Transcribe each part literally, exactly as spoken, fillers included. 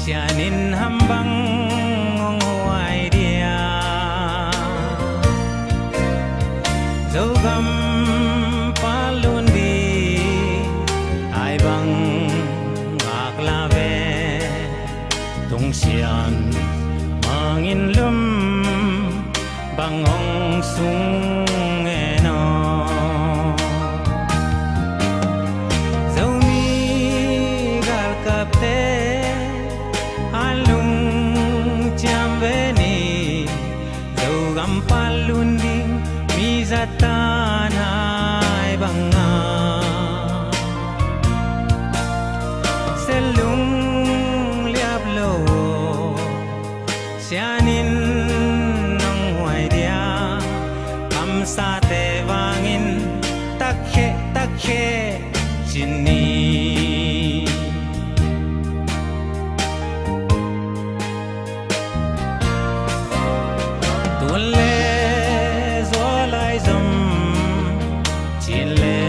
Sian in ham bang hong huai dia? Zogam palun di ai bang ngak la ve. Tung sian mangin lum bang hong sung e no. Zomi galkapte a lungciam ve ni. Zogam palun ding mi zatan hai banga. Selung liap lo. Sian in nong huai dia? Kamsate vangin takkhe takkhe cin ni. Tuan le zual lai zom cin le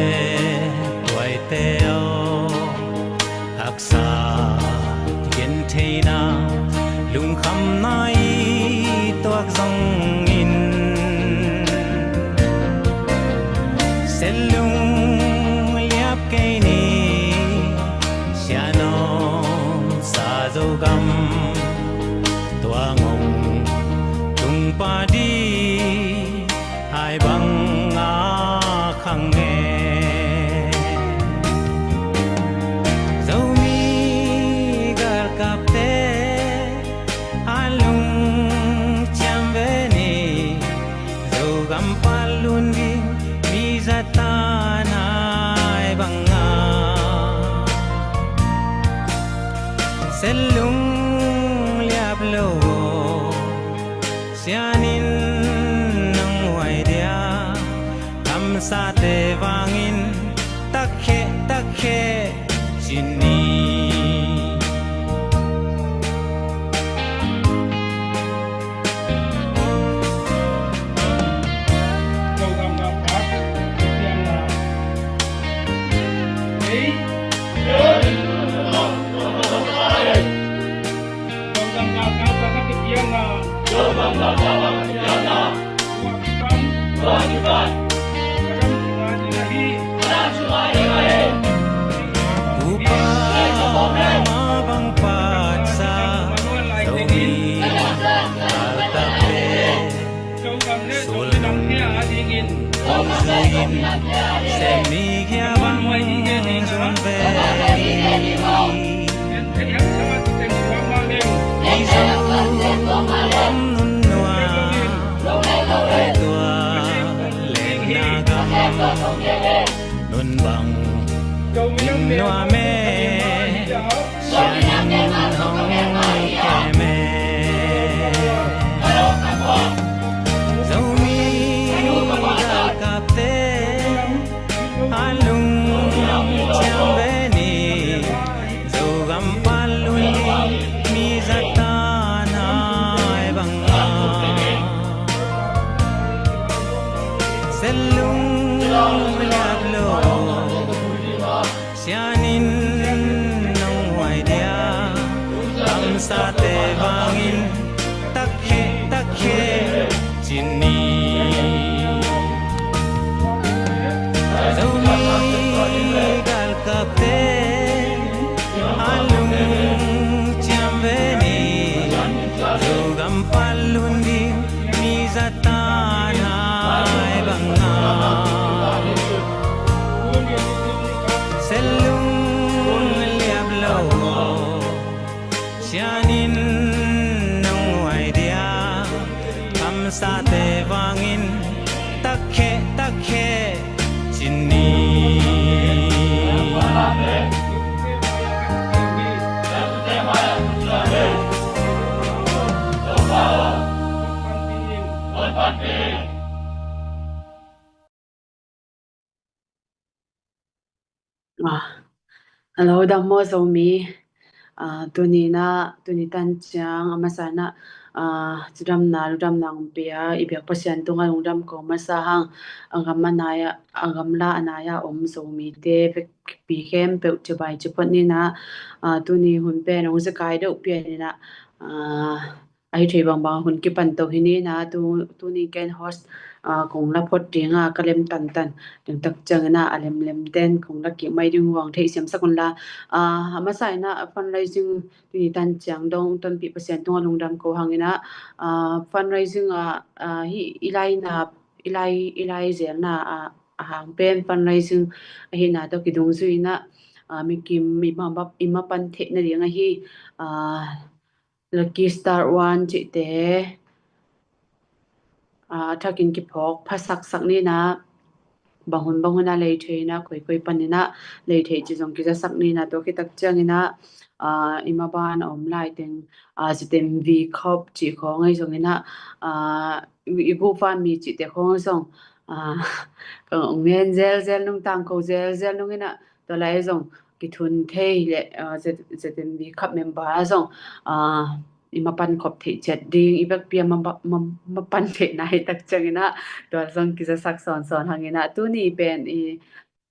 tuaite aw. Haksa gentheihna lungkhamna i tuak zongin. Selung liap kei ni. Sian om sa Zogam tua ngong tung padi. Hai bang a khang e. Zomi galkapte a lungciam ve ni. Zogam palun ding mi zatan hai banga. Selung liap lo. Sian in nong huai dia? Kamsate vangin takkhe takkhe cin ni. Upa ma bang patsa Zomi galkapte. Sulnung hong zuin, sem mi gia bang zun ve. Mizo gam nunnuam, tua lenna gam nun bang nunnuam e. Sian in hong kem e. Zomi galkapte a lungciam ve ni. Zogam palun ding mi zatan hai banga. Selung liap lo. Sian in nong huai dia? Kamsate vangin takkhe takkhe cin ni. Zomi galkapte a lungciam ve ni. Zogam palun ding mi zatan hai banga. Selung liap lo. Sian in nong huai dia? Kamsate vangin takkhe takkhe cin ni. Ah, hello, dam maw Zomi. Aa, tuni inah, tuni tan ciang a masa inah, aa, cidamna ludamna hong pia i biak Pasian tungah lungdam ko masa hang. A gam a nai ah, a gam la a nai ah om Zomite vekpi khempeuh cibai ci phot ni inah, aa, tuni hun pen hong zekai deuh pian inah, aa, ahi thei bangbang hun kipan to hi ni inah, tu, tuni ken host, aa, kong la phot ding a, ka lem tantan ding tak ciang inah a lemlem ten kong la kik mai ding uh hong theihsiamsak un la. Aa, a masa inah fundraising tuni tan ciang dong tonpih Pasian tungah lungdam ko hang inah, aa, fundraising ah, aa, hi i lai na, i lai, i lai zelna ah, a hang pen fundraising ahihna tawh kidungzui inah, aa, mikim i ma, i mapan theihna ding ahi, aa, Lucky Star One cihte, aa, a thakin kiphawk phasaksak ni inah, bang hun bang hun a lei thei inah, koikoi pan inah lei thei ci zong kizasak ni inah, tua khit tak ciang inah, aa, i maban a om lai teng, aa, ZMV Cup cih khawng ahi zong inah, aa, i GoFundMe cihte khawng zong, aa, ka ong ngen zelzel nung, tangko zelzel nung inah, tua lai zong kithun thei le, aa, Z-, ZMV Cup member ah zong, aa, i mapan khop theih ciat ding, i vekpi a ma, ma, mapan theihna hi tak ciang inah, tua zong kizasak sawnsawn hang inah, tuni pen i,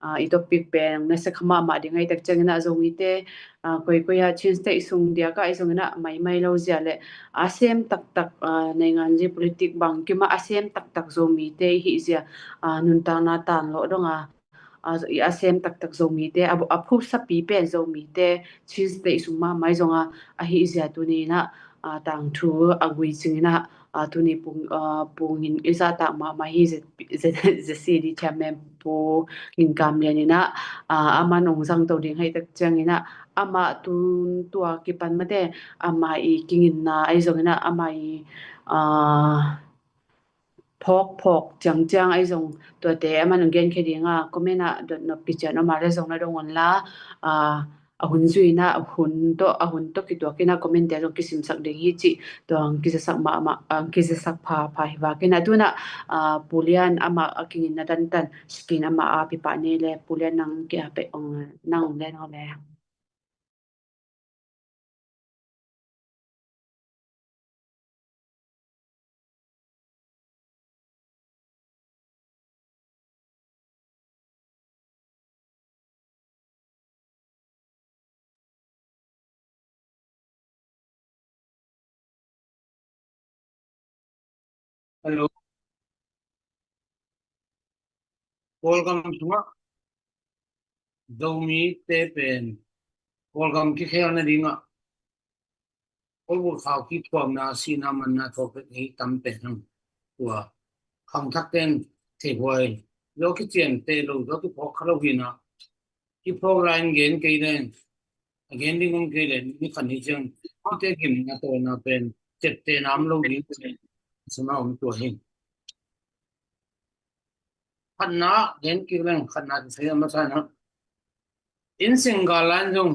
aa, i topic pen nasia kha mahmah ding ahi tak ciang inah, Zomite, aa, koikoi ah Chin State sung diak ah ahi zong inah, maimai lo zia le a sem taktak, aa, naingan zi politik bang kim ah a sem taktak Zomite i hih zia, aa, nuntakna tanlawh dong a, a, a sem taktak Zomite, a, a phutsapi pen Zomite, Chin State sung mahmah ahi zong a, ahi zia tuni inah, a, tangthu a gui cing inah, a, tuni pung, a, pung in i zahtak mahmah hi Z-, Z-, ZCD chairman Pu Ngin Kam Lian inah, a, aman ong zang to ding ahi tak ciang inah, amah tun tua kipan mate, amah i kinginna ahi zong inah, amah i, a, phawkphawk ciangciang ahi zong tuate aman hong genkhia ding a, comment ah dotnop kician om a le zong na dong un la, aa, a hun zui inah, a hun tawh, a hun tawh kituak inah comment te zong kisimsak ding hi cih tua hong kizasak mahmah, aa, kizasak phapha hi vak inah, tu inah, aa, Pu Lian amah a kinginna tantan sikin amah a pipah ni le, Pu Lian nang kia peh ong, nang ong len ong le. Hello. Kawlgam sungah Zomite pen Kawlgam kikhelna dingah Kawlgam khau kithuamna, sihna manna thawk hi tam pen hang. Tua khangthak ten theihuai, zo kician te lo, zo kiphawk kha lo hi inah, kiphawk lai in gen kei leng, a gen ding om kei leng, ni khat ni ciang kite gimna tawlna pen ciaptehna om lo ding pen a sungah om tua hi. Khatna gen kik leng, khatna kisai a masa inah, inn sing gal lai in zong,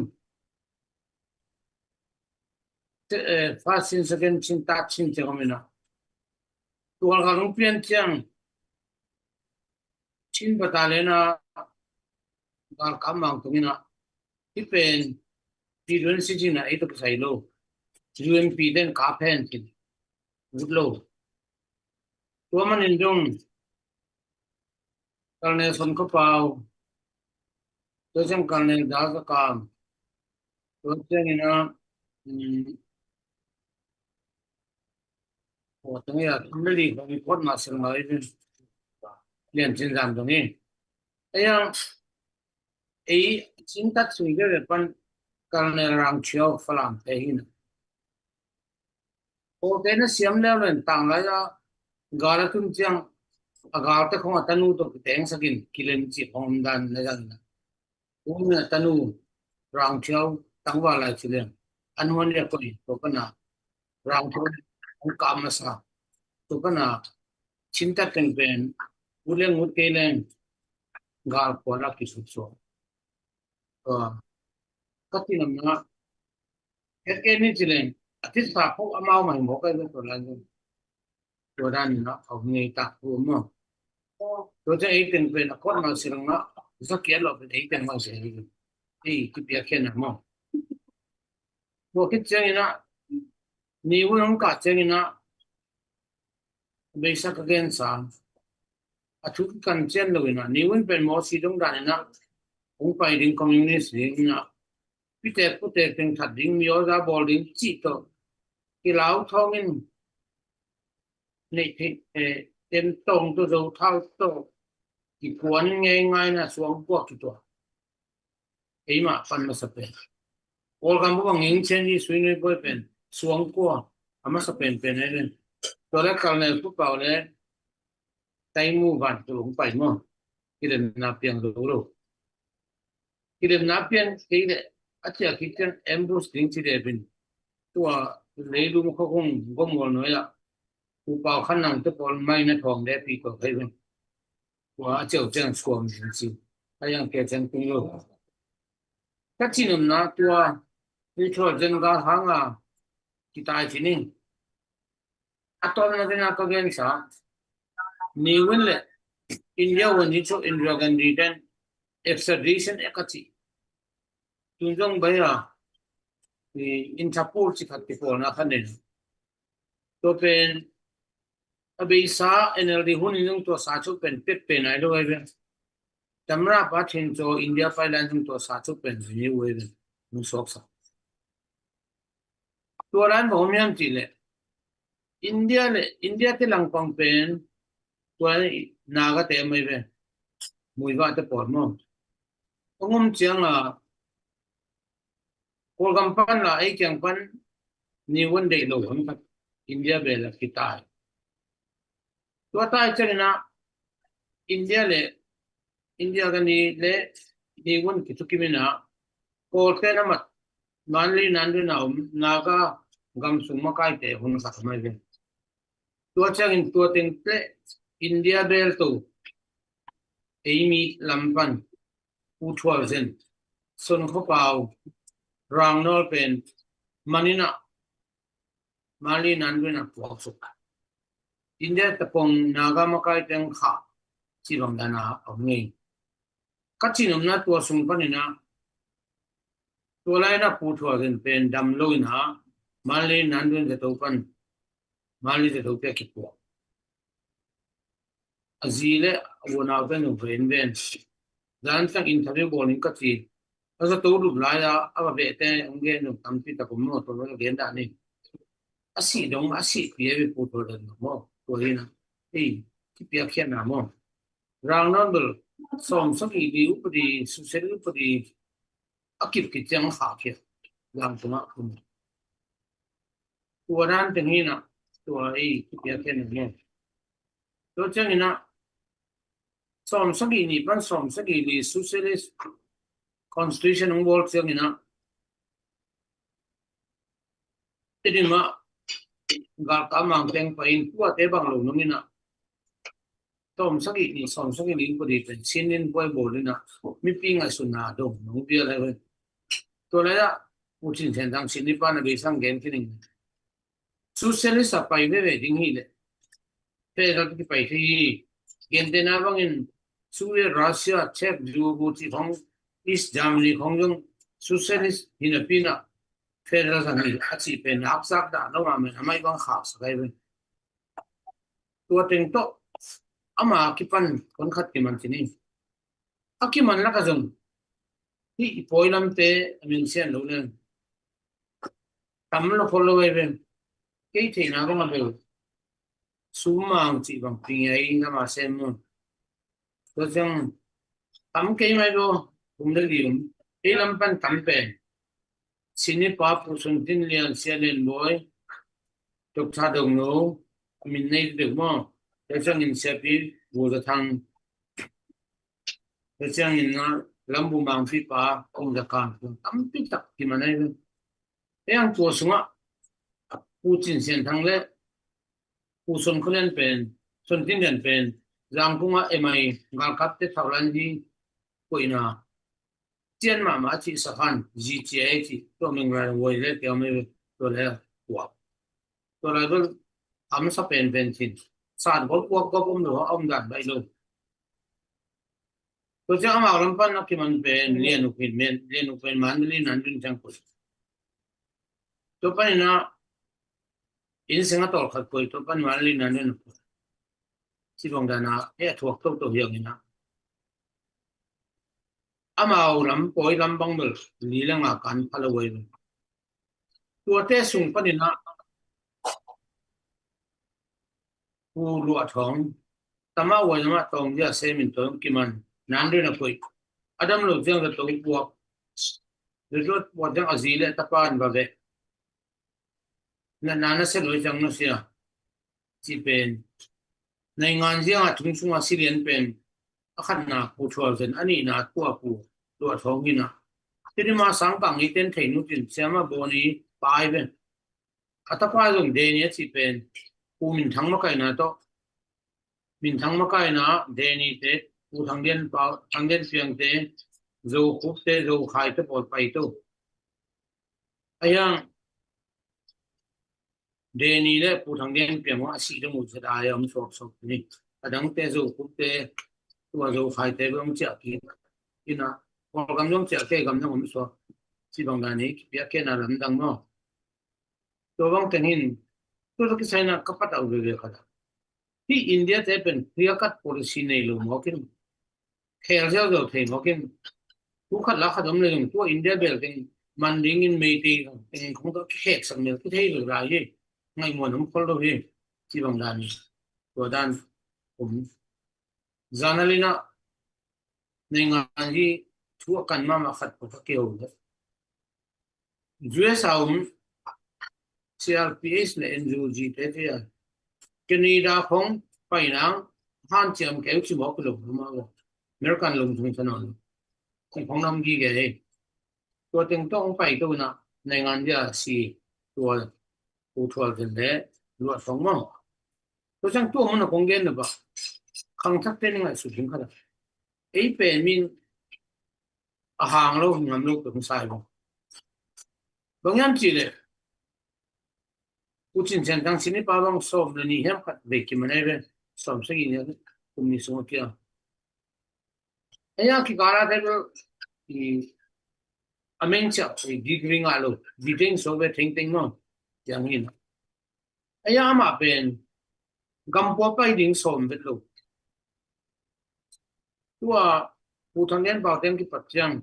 te, eh, first scene, second scene, third scene ciang om inah, tual gal hong pian ciang Chin battalion a galkap mang tung inah, hih pen P two C G inah ei tawh kisai lo, U M P ten kap hen cin, ut lo. Tua manin zong Colonel Son Kha Pau, tua ciang Colonel Dal Za Kam, tua ciang inah, um, tua ciang inah, Meli Hong Kot Ma Sing Lai, Lian Cin Zam dong hi. Ei a, ei Chin tat sung veve pan Colonel Rang Thiau Falam te hi inah. Kawlte na siam leuleu in tanglai a gal a tun ciang, a galte khong a tanu tawh kitengsak in kilem cih khong om dan na zang inah, tu in a tanu Rang Thiau tangval lai ci leng, an huan le koi, tua pan a Rang Thiau an kap masa, tua pan a Chin tat teng pen ut leng ut kei leng gal khual a kisuksuak. Aa, ka tinamna, het kei ni ci leng, a tisa phawk amau mai mawk ai ve tua lai zong. Tua dan inah a hun ngei tak thu maw. Tua ciang ei teng pen a kawt mah si leng ah, za kiat lo pen ei teng mah si hi. Ei, kipiak khian ah maw. Tua khit ciangin ah, Ne Win hong kah ciangin ah, beisa ka gensa, a thu kikan cian lo in ah, Ne Win pen Mawsi dong dan in ah, hong pai ding, communist ding in ah, pitek putek teng that ding, mioza bawl ding cih tawh kilau thawngin, neih theih, eh, tem tawng tawh, zo thau tawh kikuan ngeingai in ah, suangkua kituak. Eimah pan masa pen, Kawlgam bang ing chen hi, Sui Nui Bawi pen suangkua a masa penpen ahi ven. Tua leh Colonel Pu Pau leh Taimu Van Tul hong pai maw. Kilemna piang lo lo. Kilemna piang kei leh, a ciah khit ciang ambush ding ci leh pen, tua leilung khua hong gom mual nuai ah, Pu Pau Khan Nang te pawl mai na thawng leh pi ko khai ven. Tua a ciau ciang suam ding ci. A yang kia ciang tung lo. Ka ci nopna tua, Pu Thual Zen gal hang a kitai ci ning. A tawpna tena ka gensa, Ne Win leh India Win hi cu Indira Gandhi ten Extradition Act a ci. Tun zong bai a, i, Interpol ci khat kipawlna khan nen. Tua pen a beisa N L D hun in zong tua sa cu pen pek pen ai lo ai ve. Tamra pa thin cu India pailan zong tua sa cu pen zini u ai ve. Nung suak sa. Tua lan bang om hiam cih leh, India leh, India te langpang pen tua Naga te a mai ve. Muiva te pawl maw. Hong om ciang a, Kawlgam pan la ei kiang pan Ne Win deih lo hun khat India bel a kitai. Tua tai ciangin ah India leh, Indira Gandhi leh Ne Win kithukim in ah, Kawlte na mat Manli Nandwin a om Naga gam sung makaite hun khat a mai ve. Tua ciangin tua teng teh India bel to, ei mi lam pan Pu Thual Zen, Sun Kho Pau, Rang Nawl pen man in ah Manli Nandwin a puak suk. India tapong Naga makai teng kha ci bang dan a om ngei. Ka ci nopna tua sung pan in ah, tua lai in ah Pu Thual Zen pen dam lo in ah, Manli Nandwin zato pan, Manli zato pia kipuak. A zi leh a unaute nung ven ven. Zan sang interview bawl ning ka ci. A zato lup lai a, a va behte hong gen nung tampi tak om maw, tua va gen dah ni. A sih dong, a sih pi a ve Pu Thual Zen maw. Tua hi na. Ei, kipiak khiatna maw. Rang Nawl bel, sawm sagih li upadi, suset upadi, a kip khit ciang a khah khia. Lam tungah kum. Tua dan teng hi na, tua ei, kipiak khiatna maw. Tua ciangin ah, sawm sagih nih pan sawm sagih li socialist constitution hong bawl ciangin ah, Tedim ah galkap mang teng pai in, tuate bang lo nung in ah, sawm sagih nih, sawm sagih nih pudi pen Chin Lin Puai bawl in ah, mipi ngaihsutna dong nong bia lai ven. Tua lai ah, Pu Cin Thian Thang Chin Lin pa na bei sang gen khin ing. Socialist a pai veve ding hi leh, federal kipai thei hi. Gentehna bangin Soviet, Russia, Czech, Zugu ci khong, East Germany khong zong socialist hi napi in ah federal zang hi a cih pen a haksak dah lo mah, a mai bang khaksak ai ven. Tua teng tawh ama kipan kon khat kiman ci ni. A kiman lak ah zong hih i pawi lamte a min sian lo leng tam lo khol lo ai ven. Kei theihna bang a bel sum mang cih bang pi ngai lam a sem maw. Tua ciang tam kei mai lo, kum le li um. Kei lam pan tam pen Chin Lin pa Pu Sun Tin Lian, Sia Lian Bawi, Doctor Dong No, a min nei deuh maw. Tua ciangin Sia Pi Pu Za Thang, tua ciangin na Lam Bu Mang Pi pa Kong Za Kan, tampi tak kiman ai ven. Ei ang tua sungah Pu Cin Sian Thang le Pu Sun Khun Lian pen, Sun Tin Lian pen, Zangkung ah M I galkapte thaulan hi koihna cian mahmah a cih sakhan, G T A cih, tua ming rai woi le tia mai tua le tua. Tua lai bel a masa pen pen cin. Sat gop uak gop om lo, a om dan baih lo. Tua ciang amau lam pan a kiman pen Lian Uk hin men, Lian Uk pen Mandalay nan dun ciang kul. Tua panin ah, inn seng a tawlkhat kuai, tua pan Manlin ah nuntak kuai. Cibang dan ah, eh, a thuak toto hi hang in ah, amau lam, pawi lam bang bel li le nga kan pha lo uh hi. Tuate sung panin ah, Pu Luah Thawng, Tama Wainama Tawng dia semin Tawng Kiman, Nandun a kuai. A dam lo ciang zato puak, zato puak ciang a zi le tapa in va veh. Na, na, na se loi ciang nusia. Ci pen. Naingan ziang a tung sunga si lian pen. A khatna Pu Thual Zen, a nihna tua Pu Luah Thawng hi na. Tini ma sang kang i ten thei nu tin siama bawni pai pen. A tapa zong Deni a ci pen. Pu Min Thang makaina tawh. Min Thang makaina Deni te, Pu Thang Lian Pau, Thang Lian Piang te, Zo Khup te, Zo Khai te pawl pai to. A hiang Deni le Pu Thang Lian Piang a si dong uh zet a om suak suak ni. A dang te Zo Khup te, tua Zo Khai te bang ciah ki. Ina, Kawlgam dong ciah ke gam dong om suak. Cibang dan hi, kipia ke na lam dang maw. Tua bang teng hin, tua tua kisai na ka pat au veve khat. Hih India te pen clear cut policy nei lo mawk in, khel ziauziau thei mawk in, thu khat la khat om le zong tua India bel teng man dingin Meitei teng khong tawh kikheksak mel kithei lo lai hi. Ngaihmuan om khol lo hi. Cibang dan hi. Tua dan om. Zanalin ah, naingan hi thu a kan mahmah khat pawh ka kihou le. U S a om C R P H le N U G te te a, Canada khong pai nang hanciam keu ci mawk lo, American lungthung sa nawn lo. Kong khong nam gige hi. Tua teng tawh hong pai to na, naingan dia si tua Pu Thual Zen le Luah Thawng maw. Tua ciang tua mun a kong gen na ba, khangthak te ni ngaihsut ding khat a, ei pen min a hang lo, ngam lo, pe hong sai lo. Bang hiam cih leh, Pu Cin Sian Thang Sinipa bang sawm le nih hiam khat vei kim a nei ve, sawm sagih ni a kum ni sung a kia. Ei a kikal a te bel, i, a meng ciah, i, degree ngah lo, degree so ve tengteng maw, tiang hi na. Ei a amah pen, gampua pai ding sawm vet lo. Tua, Pu Thang Lian Pau teng kipat ciang,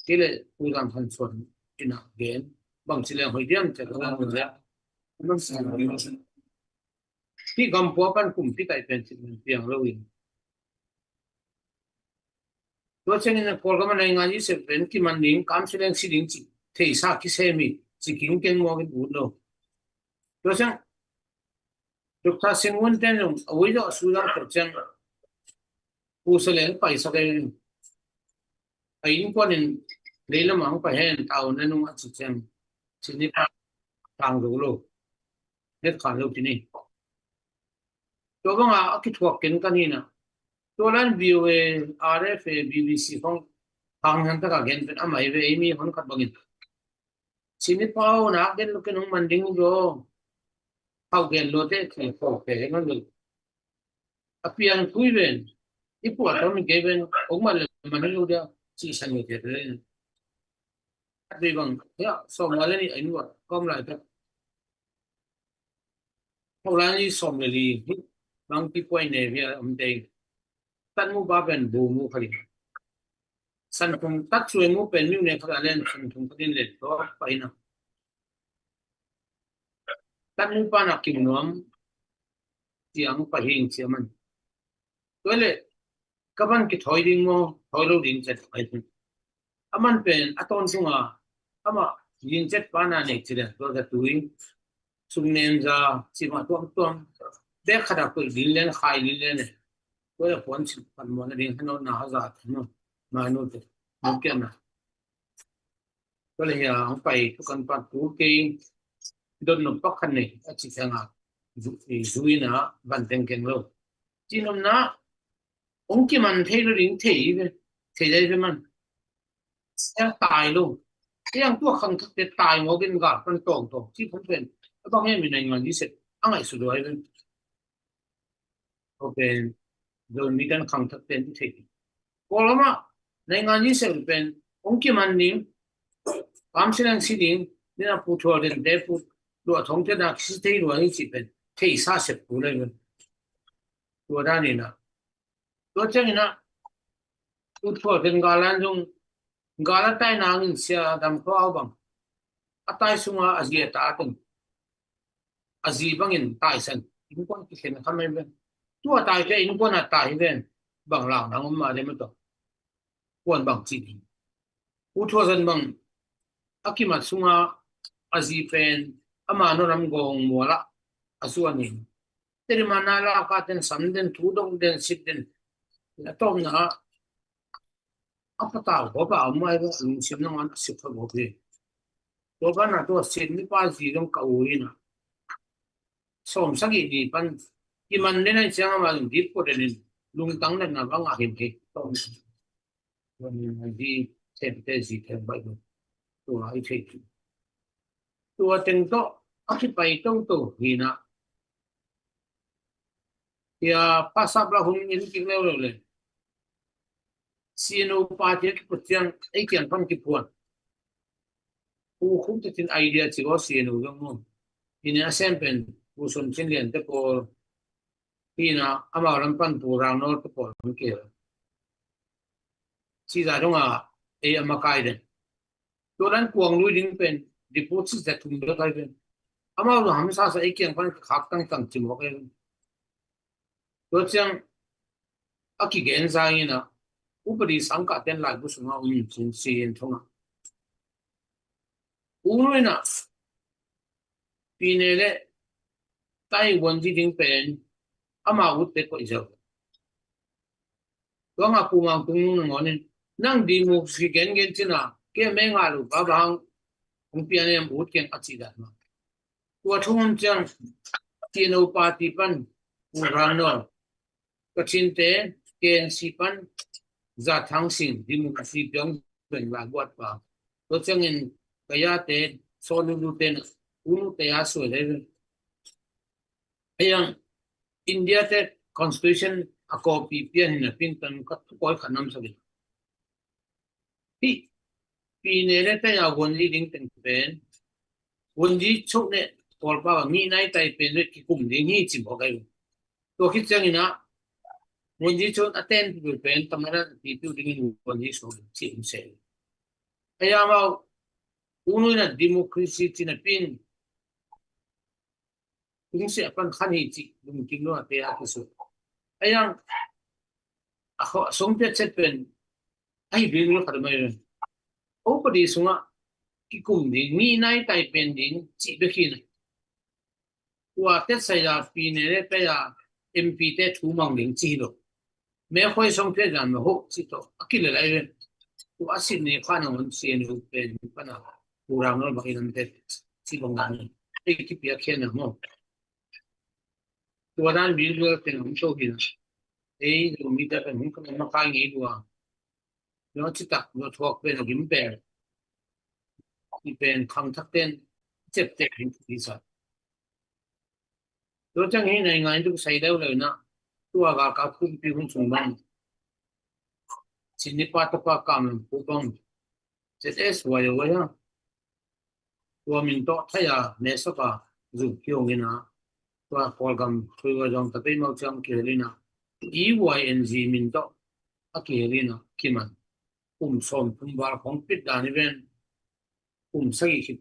kei le Pu Zam Khan Suan ina gen, bang ci leng hoih diam ciah ka ngan le. Hih gampua pan kumpi kai pen cih piang lo in. Tua ciangin a Kawlgam a naingan i sep pen kiman ding, kamsial leng si ding cih theisa kisem hi, ci kingkeng mawk in ut lo. Tua ciang, Doctor Sin Wun ten zong, a ui zawh a su zang tua ciang, Pu Sa Lel paisak ei, a innkuan in leilam ah hong pai hen, tau na nung a ci ciang, Sinipa tang zo lo. Het khan lo ti ni. Tua banga a kithuak ken kan hi na. Tua lan V O A, R F A, B B C khong hang hang taka gen pen amah hi ve, ei mi hon khat bangin. Sinipa nak gen lo ken hong man ding lo. Hau gen lo te, ki ko pe ngan lo. A piang tui ven. I puah tam kei ven. Hong man le man lo dia. Ci san lo te ven. At dei bang. Ya, sawm lai le ni a inn uah ka om lai tak. Hau lai ni sawm le li, bang kipuai ne via om dei. Tat mu ba pen bu mu kha li. San thum tat suai mu pen miu ne kha la len san thum kha din le to pa ina. Tat mu pa na kim nuam, tiang pa hing cia man. Tua le, ka van kithawi ding maw, thawi lo ding cet ai. A man pen, a tawntunga, amah, yin cet pa na nei ci le, tua ka tui, sum nem za, ci ma tuam tuam, bek khat a kuih lin len, khai lin len e. Tua le puan ci pan muan a ding, hano na ha za, no, ma no te, no kia na. Tua le hia, hong pai, tu kan pan tu kei, don no pak khan nei, a ci kha nga, zu, i zu ina, van teng keng lo. Ci nom na, hong kiman thei lo ding thei ve, thei dai ve man. Sia tai lo. Sia ang tua khang thak te tai ngawk in gal pan tawng tawng. Ci phung pen, a bang em i naingan di sep, a ngaihsut duai ve. Aw pen, zon mi kan khang thak pen i thei. Kawlgam ah, naingan di sep pen, hong kiman ding, kamsial leng si ding, Ina Pu Thual Den te Pu Luah Thong te na kisi thei lua hi ci pen thei sa sep pu lai pen. Tua dan ina. Tua ciang ina Pu Thual Den galan zong gala tai nangin sia dam kho au bang. A tai sunga a zi a ta teng. A zi bangin taisan. Innkuan kikhen kha mai ven. Tua tai te innkuan a tai hi ven. Bang lau nang om ma de ma to. Kuan bang ci ding. U Thua Zan bang a kimat sunga a zi pen ama no lam gong muala a zuan in. Teri mana la ka ten sam den thu dong den sip den. A tom na a patau ko ba mai ba lungsim na ngan a sip kha bo pi. Tua ba na tua sin mi pa zi dong ka u ina. Som sagi ni pan kiman den ai siang ama dip ko den in lungtang den na bang a him hi. Tom. Tua ni a zi themte zi them bai tua ai thei tu. Tua teng tawh a kipai toto hi na. Tia pasap la hun in kik leuleu le. C N O party a kiput ciang ei kiang pan kipuan. U khum te tin idea ci ko C N O zong mu. Hi na a sem pen u Sun Cin Lian te pawl. Hi na amau lam pan Pu Rang Nawl te pawl hong kihel. Ci za dong a ei a makai den. Tua dan kuang lui ding pen diput ci za thum bek ai pen. Amau zong hamsa sa ei kiang pan khak tangtang ci mawk ai pen. Tua ciang a kigen zang ina upadi sangkah ten laibu sunga um cin si in thunga. U nu ina pine le tai won zi ding pen ama ut te koih zau. Tua nga pu mang tung nung nangon in nang di mu si gen gen cina ke me nga lu pa bang kung pian em ut keng a ci dan ma. Tua thung om ciang T N O party pan Pu Rang Nawl, Kachin te K N C pan Za Thang Sing, Democracy piang ben la guat pa. Tua ciangin Kaya te, Sawlulu te na, unu te a suai le. Ayang India te constitution a copy pian hin a pin tan ka tu koi khanam sa bin. Hi, pine le taya wonji ding teng pen. Wonji chok ne kolpa ngi nai tai pen le kikum ding hi ci bok ai. Tua khit ciang ina wonji chok a ten pi pen tamara ti piu ding in wonji so ci um se. Aya mau unu ina democracy ci na pin. Tung se a pan khan hi ci lungkim lo a te a kisu. Ayang a kho song pia chet pen ai bil lo khat mai. O padi sunga kikum ding ngi nai tai pen ding ci be khin. Tua tet sai la pine le pe ya M P te thu mang ding ci lo. Me khoi song pia jan ma ho ci to a kile lai ve. Tua a sin ne kha na ngon C N U pen pana Pu Rang Nawl bang inam te ci bang dan. Ei kipia khen na mo. Tua dan bil bil pen hong so hin. Ei lo mi ta pen hong kama kai ngei lua. Lo ci tak lo thuak pen a gim pen. I pen khang thak ten cep tek hin ti sa. Tua ciang hi nai ngai duk sai deuh lo na. Tua ga ka kumpi hun sung bang. Cin ni pa tapa kam lam pu bang. Z S Y O ya. Tua min tawh thaya ne saka zuk kiong ina. Tua Kawlgam thui wa zong tapei mau ciang kihel ina. E Y N G min tawh a kihel ina kiman. Kum sawm kum val khong pit dan i ven. Kum sagih khit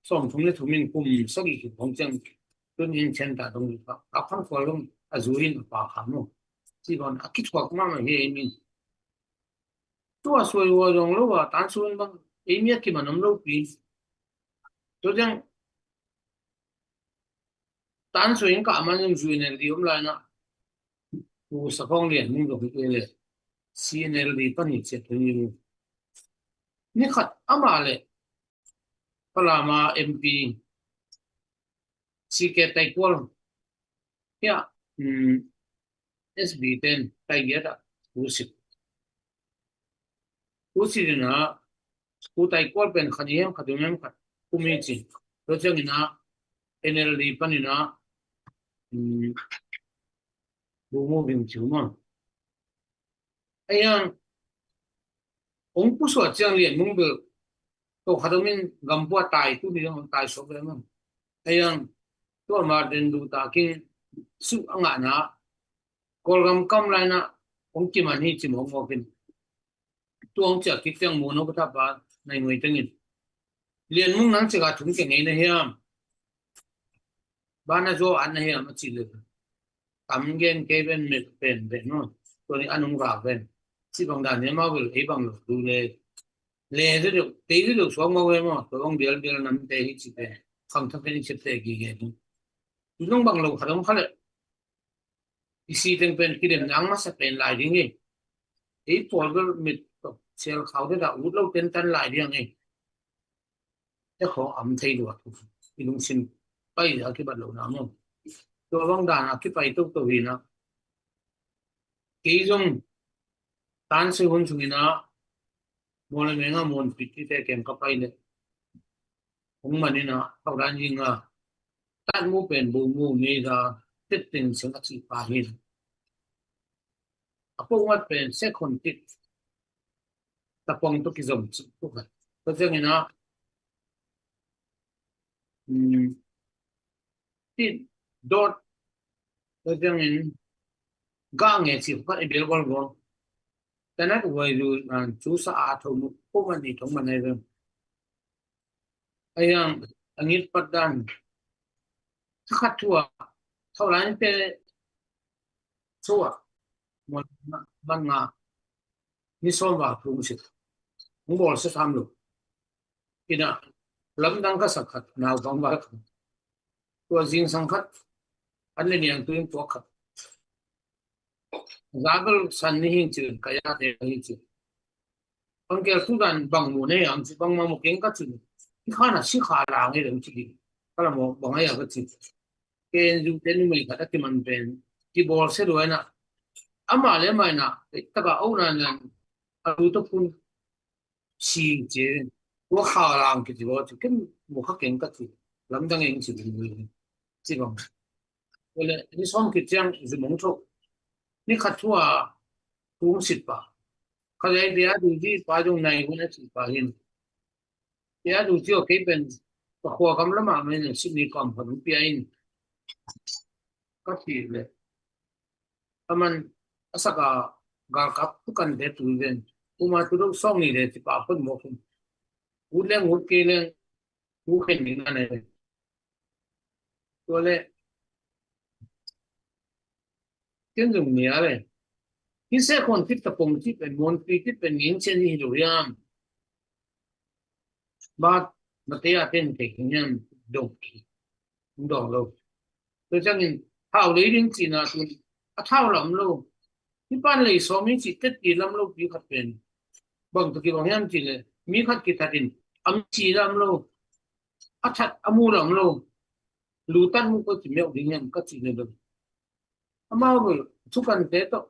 sawm thum le thum in kum sagih khit khong ciang tun in chen ta dong a khang khual dong a zu in a pa kha mu. Ci ban a kithuak mama hi ei min. Tua suai ua zong lo a tan sun bang ei mi a kiman om lo pi. Tua ciang tan suai in ka man zong zui nel di om lai na. Pu Sa Khong Lian Mung zong hi le C N L D pan hi ciat hun ni. Ni khat ama le Palama M P C K Taikual. Ya, um, S B ten Taigiat a Pu Sit. Pu Sit ina Pu Taikual pen khat i hem khat i hem khat kum i ci. Tua ciang ina N L D pan ina um, bu mu bing ciu ma. Ayang ong pusuat ciang Lian Mung bel Tua khat om in gam pua tai tu ni dong tai sok le mong. Ayang tua Martin Luther King su angana Kawlgam kam laina ong kiman hi ci mong mong kin. Tuang ciak kik tiang muno ka thapa nai ngoi tengin. Lian mung nang ciak a thum ke ngei na hiam. Bana zo an na hiam a ci le. Tam gen ke ben me pen ben no. Tua ni anung ra ben. Ci bang dan ni ma wil ei bang lo du le. Le de lo, te de lo suang ma we mo. Tua bang bial bial nam te hi ci pen. Khang thak pen i cep te gi gen. Nung bang lo kha dong kha le. I si teng pen kidem nang masa pen lai ding hi. Ei pawl bel mit tok sial khau te da ut lo ten tan lai ding hi. Te khong am thei lua tu. I lungsim pai a kibat lo na mo. Tua bang dan a kipai tok tok hi na. Kei zong tan si hun sung hi na. Mo le menga mon pit ti te kem ka pai le. Hong man in a, hau dan ing a, tat mu pen bu mu mi da, tet ting sing a ci pa hi. A pok mat pen second tit, ta pong to ki zom ci pu ka. Ko jeng in a, mm, tit dot, ko jeng in, ga nge ci pa i bel gol gol. Tanat uai lu, ah, cu sa a tho mu, pok mat ni thong man ai veng. Ayang, angit pat dan. Thakhat thua, thau lai te, thua, mon, man nga, ni som va phung sit. Hong bol sa tham lo. Ina, lamdang ka sak khat, nau bang va. Tua zingsang khat, an le niang tuin tua khat. Zabel san ni hing ci, ka ya te hing ci. Bang kel tu dan bang mu ne ang ci bang ma mu keng ka ci. Ki kha na si kha la nge dang ci di. Ka la mo bang ya ka ci. Ken ju te nu mei khat a ki man pen. Ki bol se duai na. Ama le mai na. Taka o na na. A lu to kun. Si ci. Tua kha la ang ki ci bo ci. Ken mu kha keng ka ci. Lamdang eng ci di. Ci bang. Wale, ni som kit ciang zumong tho. Ni khat thua tung sit pa. Kha lei dia du ji pa jong nai hun a sit pa hin. Dia du ji o kei pen pa khua kam lama men sit ni kam hon pia in. Ka thi le. Aman asaka gal kap tu kan de tu ven. Uma tu do song ni de ti pa pon mo kun. Ut leng ut kei leng. Ut khen ni na ne. Tua le. Ken zong nia le. Hi se khon tip ta pong tip pen mon pi tip pen ngin chen hi lo hiam. Bat mate a ten te hiam dong ki. Dong lo. Tua ciangin thau lei ding cina tun a thau lam lo. Hi pan lei sawm hi ci tet ki lam lo pi khat pen. Bang tu ki bang hiam ci le. Mi khat ki thatin am ci lam lo. A that a mu lam lo. Lu tan mu ko ci meuh ding hiam ka ci le lo. Amau bel thukan te tawh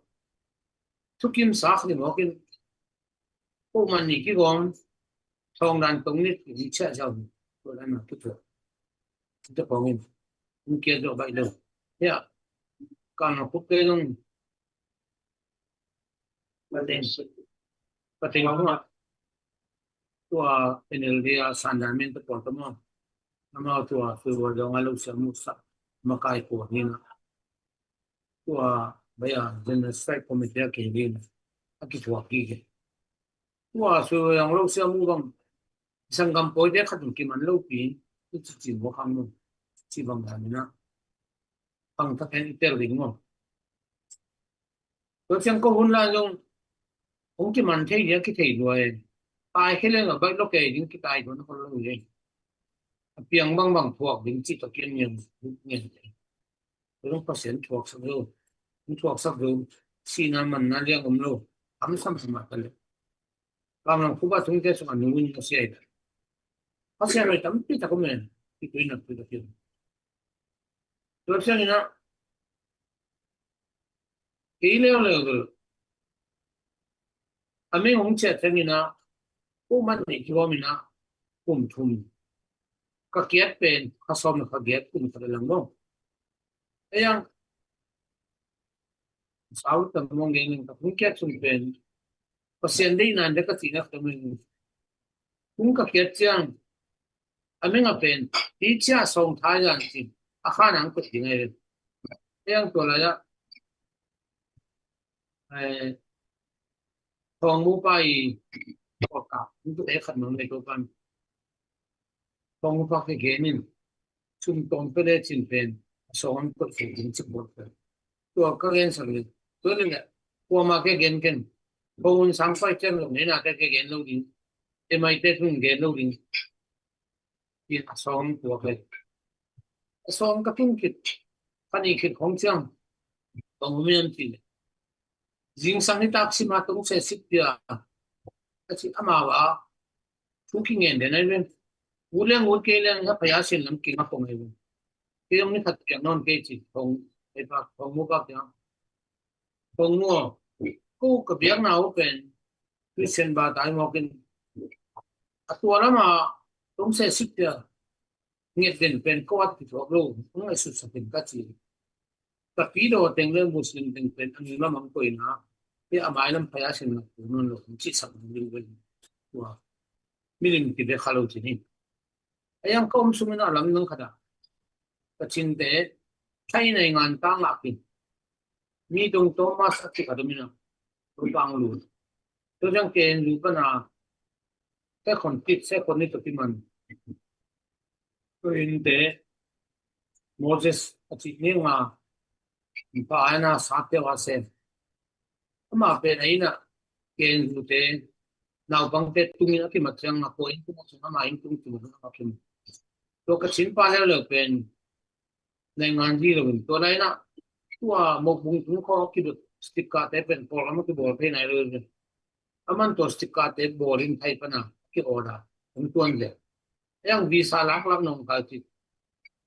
thukim sak ni mawkin. Ko man ni kigawm thawng dan tong ni ki chia zau ni. Ko dan na kuthuak. Kita pawngin. Ni kia zau baih lo. Ya. Kan na kut kei long. Pateng. Pateng kuma. Tua N L D a sandan min ta pawl ta maw. Amau tua sui wa dong a lo sia mu sa. Makai ko ni na. Tua baya General Strike Committee a kei ding a kithuak kik e. Tua sui ang lo sia mu bang sanggam pawite khat in kiman lopi in i ci cin hua khang mu ci bang dan ina. Pang thak hen i tel ding maw. Tua ciang ko hun la zong hong kiman thei ding a kithei lua e. Tai khe leng a baih lo kei ding kitai tuan a ko lo e. A piang bangbang thuak ding ci tua kian ngian ngian. Tua zong Pasian thuaksak zo. Hong thuaksak zo. Sihna manna liang om lo. Am sam sam a ta le. Kam lam khuba thungte sung a nungin a sia i ta. Pasian roi tampi tak om e. Kitui nak tui tak kian. Tua ciang ina kei leuleu bel a meng hong ciah ciang ina kum man nih kibawm ina kum thum ka kiat pen ka sawm le ka giat kum khat a lang lo. Ayang sau tam mong geng ka hong kiat sung pen Pasian deihna de ka cihna ka meng Kung ka khiat ciang a meng a pen hi cia sawng thai zan cin a khan ang kut ding ai ve. Eng tua lai ah eh, thawng mu pa i kawka in tu e khat mang nei ko pan thawng mu pa ke genin sum tawm pe le cin pen a sawng an kut fe ding cik bawk pe. Tua ka gen sak le tua le le kuama ke gen ken thawng un sang pai ciang lo nei na te ke gen lo ding. E mai te tun gen lo ding. Tia a sawng tua kei a sawng ka tung khit ka ni khit khong ciang kong humiam ti le zingsang ni tak sima tung se sik tia a ci ama wa thu ki ngen den ai ven. Ut leng ut kei leng ha phaya sin lam ki nga kong ai ven. Kei ong ni khat piang non kei ci kong ai pa kong mu pa piang kong mu ko ka biak na u pen Christian ba tai mawkin a tua lama tung se sik tia nget den pen ko at kithuak lo tung ai sut sakin ka ci. Ka pi do teng le Muslim teng pen a ngi mamang koina pe a mai lam phaya sin na ku non lo ci sak ding ven. Tua milim ki be kha lo ci ni. A yang ka om sungin a lam nang khata ka cinte thai nei ngan tang lakin mi dong Thomas a ci ka domina. Tua pang lu tua jang ken lu pana te khon kit se khon ni to ki man. Tua in te Moses a ci ni nga pa ai na sa te wa se ama pen ai na ken lu te naupang te tungin a ki mat ciang a ko in tung a sung ama in tung tung a ki mat. Tua ka cin pa leu leu pen nei ngan di lo in tua lai na tua mok bung tung kho ki dot stika te pen por ama ki bol pe nai lo in. Aman tua stika te bawlin thai pana ki order hong tuan le. Yang visa lak lak nong kal ci.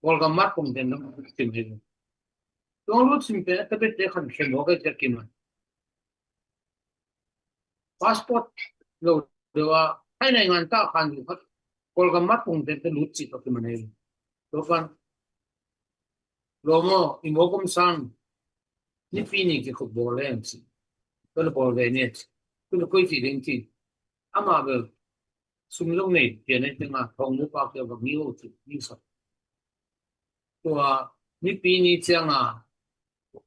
Kawlgam mat pong den nong kim he. Tuang lut sim pe ta bet te khan khem ho kai cia kim an. Passport lo dewa thai nai ngan ta khan du khat. Kawlgam mat pong den te lut ci to kim an he. Tua pan lo mo i mo kom sang ni pi ni ki khuk bawl le ang ci. Tua le bawl ve ni ci. Tua le koi ci ding ci. Ama bel sum lo nei pian ai tenga thawng mu pa kia va ngi o ci ngi sa. Tua ni pi ni cianga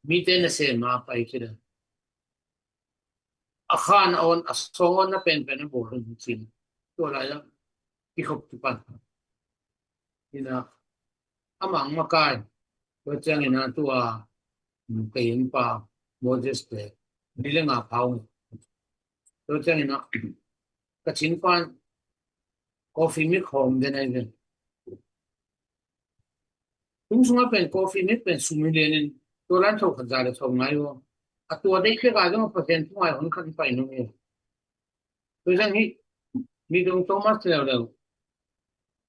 mi te na se ma pai ci da. A khan a on a song on na pen pen a bawl hong cin. Tua lai a i khop tu pan. Ina a mang makai. Tua ciang ina tua kei in pa Moses te ni le nga pau. Tua ciang ina ka cin pan coffee mi khawm den ai den. Tung sunga pen coffee mi pen sum hi lenin tua lan tho khat za le tho ngai ua. A tua dei pek a zong a Pasian thu ngai hon khat pai nung hi. Tua zang hi mi dong Thomas leuleu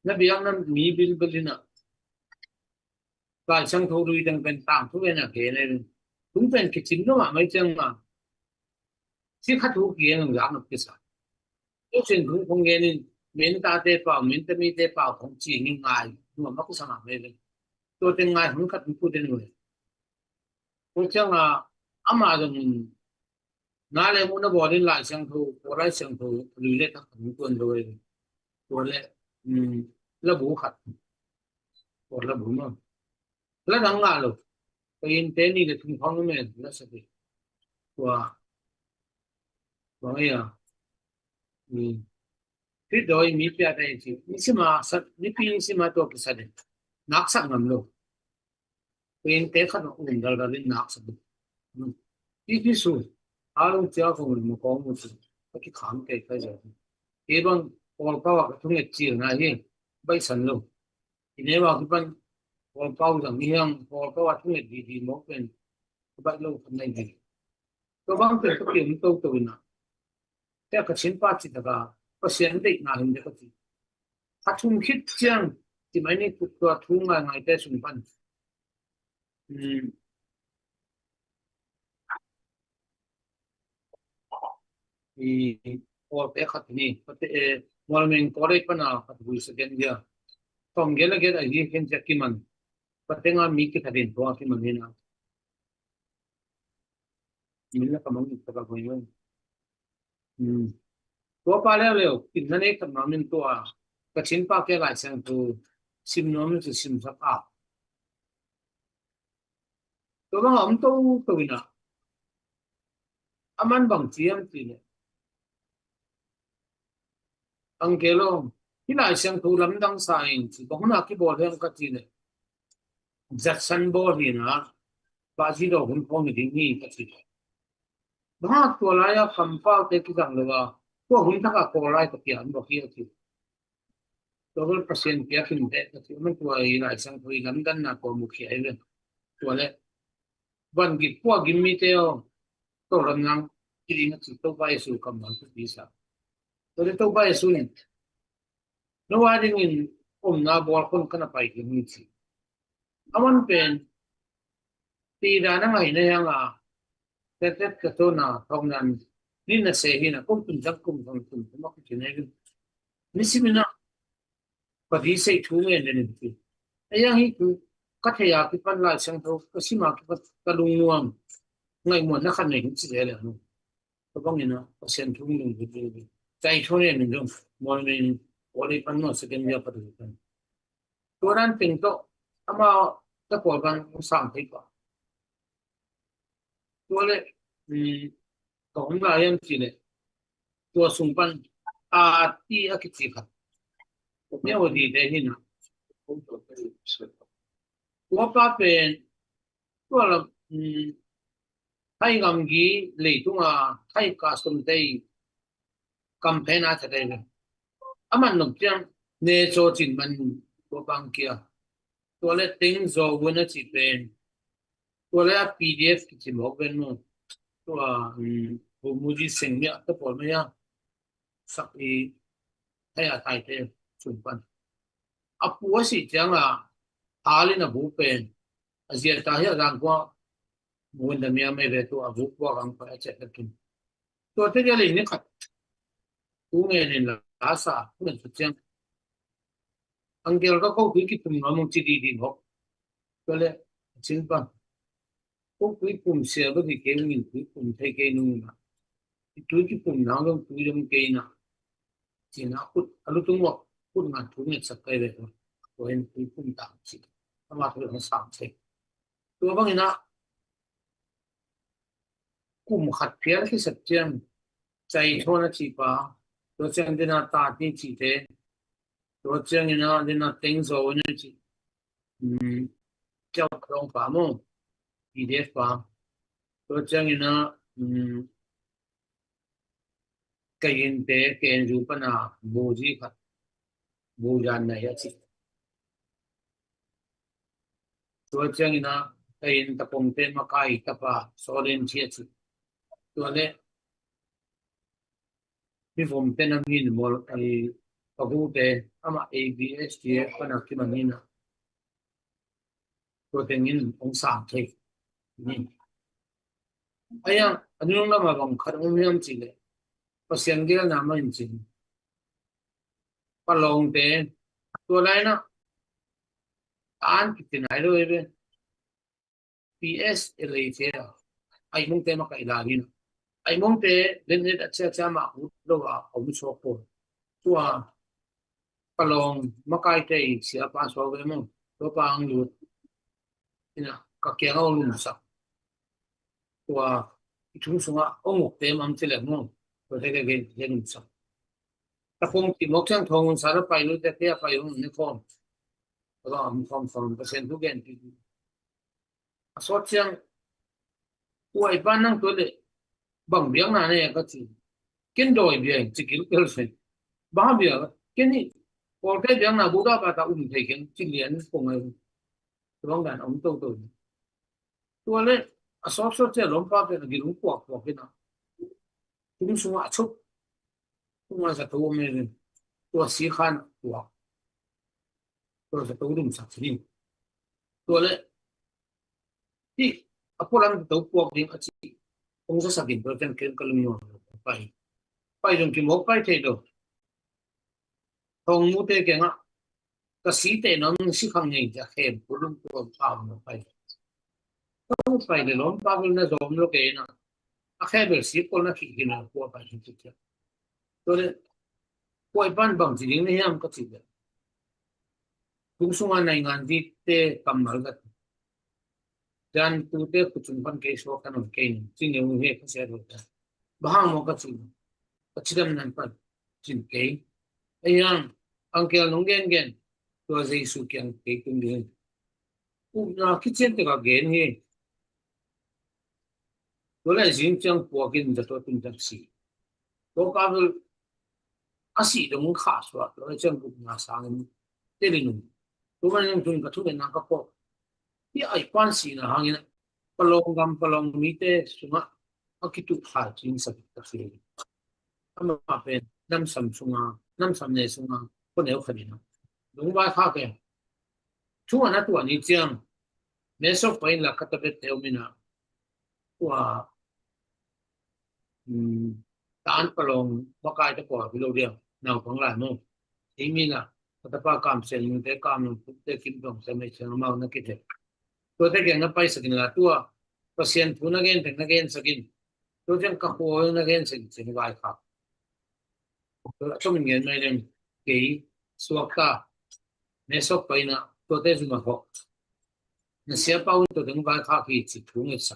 na biak na mi bilbil ina Lai Siangtho lui teng pen tang thu en a ke nei tung pen kicin lo ma mai ciang ma si khat thu ki en zak na kisa. Tua sin thu khong genin min ta te pau min ta mi te pau khong ci ngi ngai nuam a kusa ngam le le. Tua te ngai hong khat mi pu te nui. Tua ciang a ama zong na le mu na bawlin Lai Siangtho tua Lai Siangtho lui le tak khong tuan lo le. Tua le la bu khat. Tua la bu ma. La dang ngah lo. Ka in te ni le thum khawng men la sa ding. Tua tua ngai a. Ni fit doi mi pia ta in ci ni sima sa ni pi ni sima tua ki sa ding. Nak sak ngam lo. Ka in te khat um dal dal in nak sak ding. Ti ti su a lung cia kong mu kong mu su. Ka ki kham kei kai za. Kei bang Kawlpau a ka thunget cil na hi. Bai san lo. I ne wa ki pan Kawlpau zang i hiang Kawlpau a thunget di di mawk pen ka baih lo kan nai di. Ka bang pen ka pian to to ina. Te ka chin pa ci taka Pasian deih na hin de ka ci. A thum khit ciang ci mai ni tua thu ngai ngai te sung pan. I Kawlte khat ni pate e mualmeng Kawlei pana khat vui sa gen dia. Tawm gel a gel a hi khen cia kiman patenga mi kithatin tua kiman hina. Min la kamang taka vui vui. Tua pa leuleu, kin na nei khat ma min tua, ka chin pa ke Lai Siangtho sim nuam in ci simsak a. Tua bang a om toto in a, a man bang ci hiam ci le, ang ke lo, hih Lai Siangtho lamdang sa in ci, bang hun a kibawl hiam ka ci le, zatsan bawl hi na, Pazilo hun khawng hi ding hi ka ci. Bang a tua lai a kampaute kizang lo a, tua hun thak a Kawl lai ka pian bawk hi a ci. Tua bel Pasian piak in teh ka ci, a man tua i Lai Siangtho i lamdanna tua mukhia hi ve. Tua le, van gik pua gim mite aw, tua lam nang, i ding a ci, Topa Jesu kammal ka ci sa. Tua le Topa Jesu in, no a dingin omna bawl khon ka na pai ding hi ci. A man pen, ti dan a ngai na hiang a, tet tet ka tona thawk nan, ni na se hi na, kum tun sak kum thong tum tum a ki ne. Ni simina, ka di sei thu ngen den in ti. A yang hi thu, ka thei a kipan Lai Siangtho, ka sim a kipan ka lungnuam, ngai muan na khan nei hin ci le le. Ka bang ina, Pasian thu ngen den in ti. Cai thu ngen den in, muan ngen, tua le pan no second year pa tu pan. Tua dan teng tawh, ama ta pawl pan sang thei pa. Tua le, um, ka hong lai hiam ci le, tua sung pan, a ti a kici khat. Mia wa di te hi na. Tua pa pen, tua la, um, Thai gamgi leitung a, Thai ka sum tei, kam phen a ta tei le. A man nop ciang, ne caw cin man tua bang kia. Tua le teng zaw vun a ci pen. Tua le a P D F kici mawk ven mu. Tua, um, bu mu di seng mia ta pawl mia. Sak i, thai a thai te, sung pan. A pu a si ciang a, a le na bu pen. A zia ta hi a zang kua, bu in da mia mai ve tua, a bu kua gang pa a cek a kin. Tua te dia le ni khat. Ku ngen in la sa, ku ngen sa ciang. Angel ka ko tui kipum na mong ci di di hok. Tua le, a cin pan. Ko tui pum sia ba di kei ngin tui pum thei kei nung na. I tui kipum na ngin tui dong kei na. Ci na kut, a lutung wak, kut ngan tui nget sak kai le. Tua in tui pum tang ci. Ama tui ang sang ci. Tua bang ina, kum khat phial khi sak ciang. Cai thawn a ci pa. Tua ciang dina ta ti ci te. Tua ciangin a, dina teng zo in a ci. Um, ciau kong pa mo, P D F pa. Tua ciangin a, um, ka yin te, K N U pana, bu zi khat, bu zan na hi a ci. Tua ciangin a, ka yin ta kong te makai ta pa, solin ci a ci. Tua le, mi vom te na min mol, ai, ka bu te, ama A B S T F pana ki manina. Tua tengin ong sang thei. Ni. Aya, anung lama bang khat ong hiam ci le. Pasian gel na ma in cin. Palawng te, tua lai na, an ki tin ai lo ebe. P S L A te a, ai mong te makai la ni na. Ai mong te, den net a chia chia ma ut lo a, om so ko. Tua, palawng, makai te i sia pa so ve mong. Tua pa ang lut. Ina, ka kiang a ong lum sak. Tua, i thum sunga, ong uk te mam ci le mong. Tua te ke gen, gen lum sak. Ta kong ti mok ciang thong un sa ra pai lu te te a pai un ne khom. Tua am khom khom, ka sen tu gen ti. A sawt ciang, ua i pa nang tua le, bang biakna ne ka ci. Ken dawi biak, ci kilkel se. Bang biak, ken hi, Kawlkai biakna Buddha bata um thei ken, ci lian ko ngai. Tuang dan om toto. Tua le, a sawt sawt ciang lawmpa pen a gilung kuak kuak ken a. Tung sunga a chup. Tung a sa to me ken. Tua si khan kuak. Tua sa to dum sak sini. Tua le, hi, a pualam to puak ding a ci. Ong sa sakin tua ken ken ka lum nuam pai. Pai dong ki mawk pai thei do. Thong mu te keng a. Ka si te nom si khang ngei ja khem pu lum tua pa mo pai. Ka mu pai le lom pa bel na zom lo ke na. A khe bel si ko na ki ki na tua pai hi tia. Tua le, kua i pan bang ci ding na hiam ka ci le, tung sunga naingan dite kammal ka, dan tute kutsung pan kei suak kan on kei ni, ci neu hi ka sia dua. Bang hang maw ka ci, ka cidam nan pan cin kei. Ei hang, angkel nong gen gen, tua Jesu kiang kei tung ding. Upna kician tek a gen hi. Tua le zing ciang puakin za tua tung ciang si. Tua ka vel a si dong kha suak, tua le ciang upna sangin telin um. Tua man tun ka thu le na ka pok. Hi ai pan si na hangin palong gam palong mite sunga a kitu kha cing sa ka si. Ama pen namsam sunga, namsam ne sunga, ko neu kha dina. Lungvai kha ke. Thu ana tua ni ciang, mesok pain la ka tabet teu mina, tua, um, taan palong makai te kua bilo dia, nau pang lai mo. Ei mina, ka tapa kam sen te kam nung te kim dong se mai sen mau na kite. Tua te keng na pai sakin la tua, Pasian thu na gen, teng na gen sakin. Tua teng ka kua na gen sakin, sen vai kha. Tua tum ngen mai leng kei suak ta. Mesok paina tua te zuma ho. Na sia pau tua teng vai kha ki ci thu nge sa.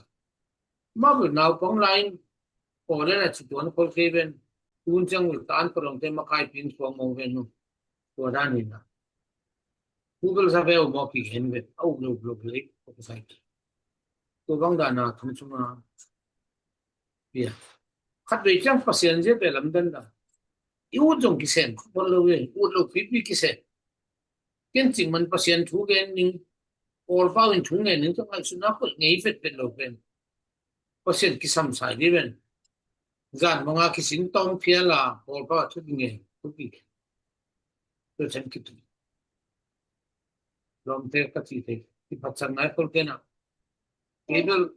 Ma bu nau pang lain. Ko le na ci tuan kol kei ben. Tun ciang ul tan ko dong te makai pin suang mong ben nu. Tua dan ni na. Google sa ve u mo ki hen ve. Au lo lo le. Ko sai. Tua bang dan na thum sung a. Bia. Khat vei ciang Pasian zia ve lamdan da. I ut zong kisem, khut bol lo ve, ut lo pipi kisem. Ken cing man Pasian thu gen ning, Paul pau in thu ngen ning, zong ai suna kul ngei vet vet lo ven. Pasian kisam sai di ven. Zan manga kisin tawm phial a, Paul pau thu ngen, thu pi. Tua chan kitu. Lawmte ka ci te, kiphatsak nai khol kena. Kei bel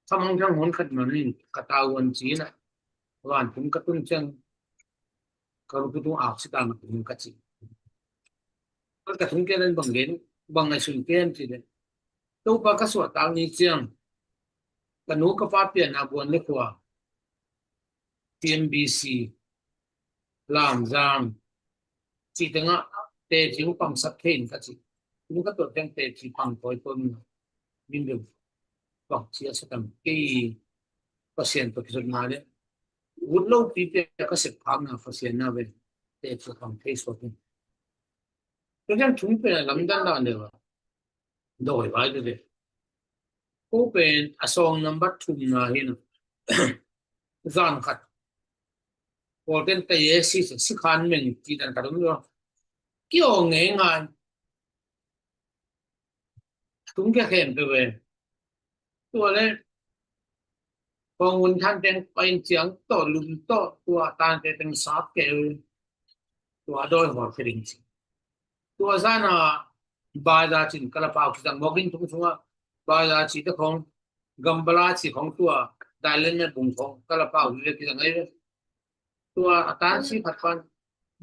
Ka mangthang hun khat man in ka tau an ci na. Vantung ka tun ciang ka rukutung aksi ta na tung ka ci. Ka tung ke dan bang gen, bang ngai sun ken ci de. Topa ka suah tak ni ciang ka nu ka pa pian a buan le khua. T M B C, Lamzang, ci tengah teci hong pangsak thei in ka ci. Hong ka tuah teng teci pang tawi tawi min, min deuh bang ci a sa tam kei. Pasian tawh kizopna le ut lopi pia ka sep phakna Pasian na ve teci pang thei suak in. Tua ciang thum pen a lamdan dan deuh a dawi vai deuh ve. Ko pen a sawng number thumna hi na. Zan khat Pawlten ka ye si, si khan meng ci dan ka dum lo. Ki aw ngei ngai. Tung kia khem pe ve. Tua le kong un than teng pain ciang tawh lum tawh tua tan te teng sap ke. Tua dawi hawr khe ding ci. Tua zana baza cin kalapau kizang mawk in tung sunga baza ci te khong gambala ci khong tua dailen me bung khong kalapau hi ve kizang ai ve. Tua a tan si khat pan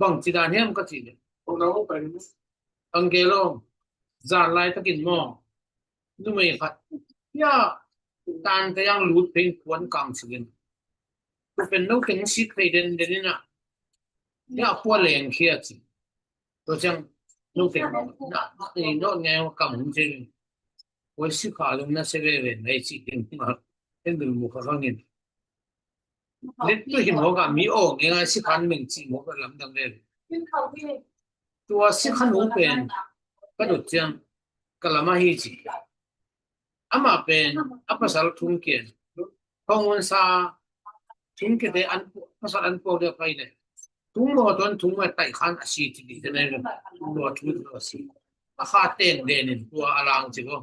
bang ci dan hiam ka ci le. Angelo zan lai takin maw numei khat ya tan te yang lut pen kuan kang ci gen. Pen no teng si thei den den ina ya pua leng khia ci. Tua ciang no teng na ni no nge kam hun ci. Oi si kha lung na se ve ve nai ci ding ma en dul mu kha kangin. Lit tu hi mawk a mi aw nge ngai si khan meng ci mawk a lamdang le. Tua si khan u pen ka dut ciang ka lama hi ci. Amah pen a pasal thum kian. Thong un sa thum kian te an pasal an puak deuh pai le. Thum maw tuan thum a taih khan a si ci di te nai lo. Tua thum tua si. A kha ten den in tua a lang ci ko.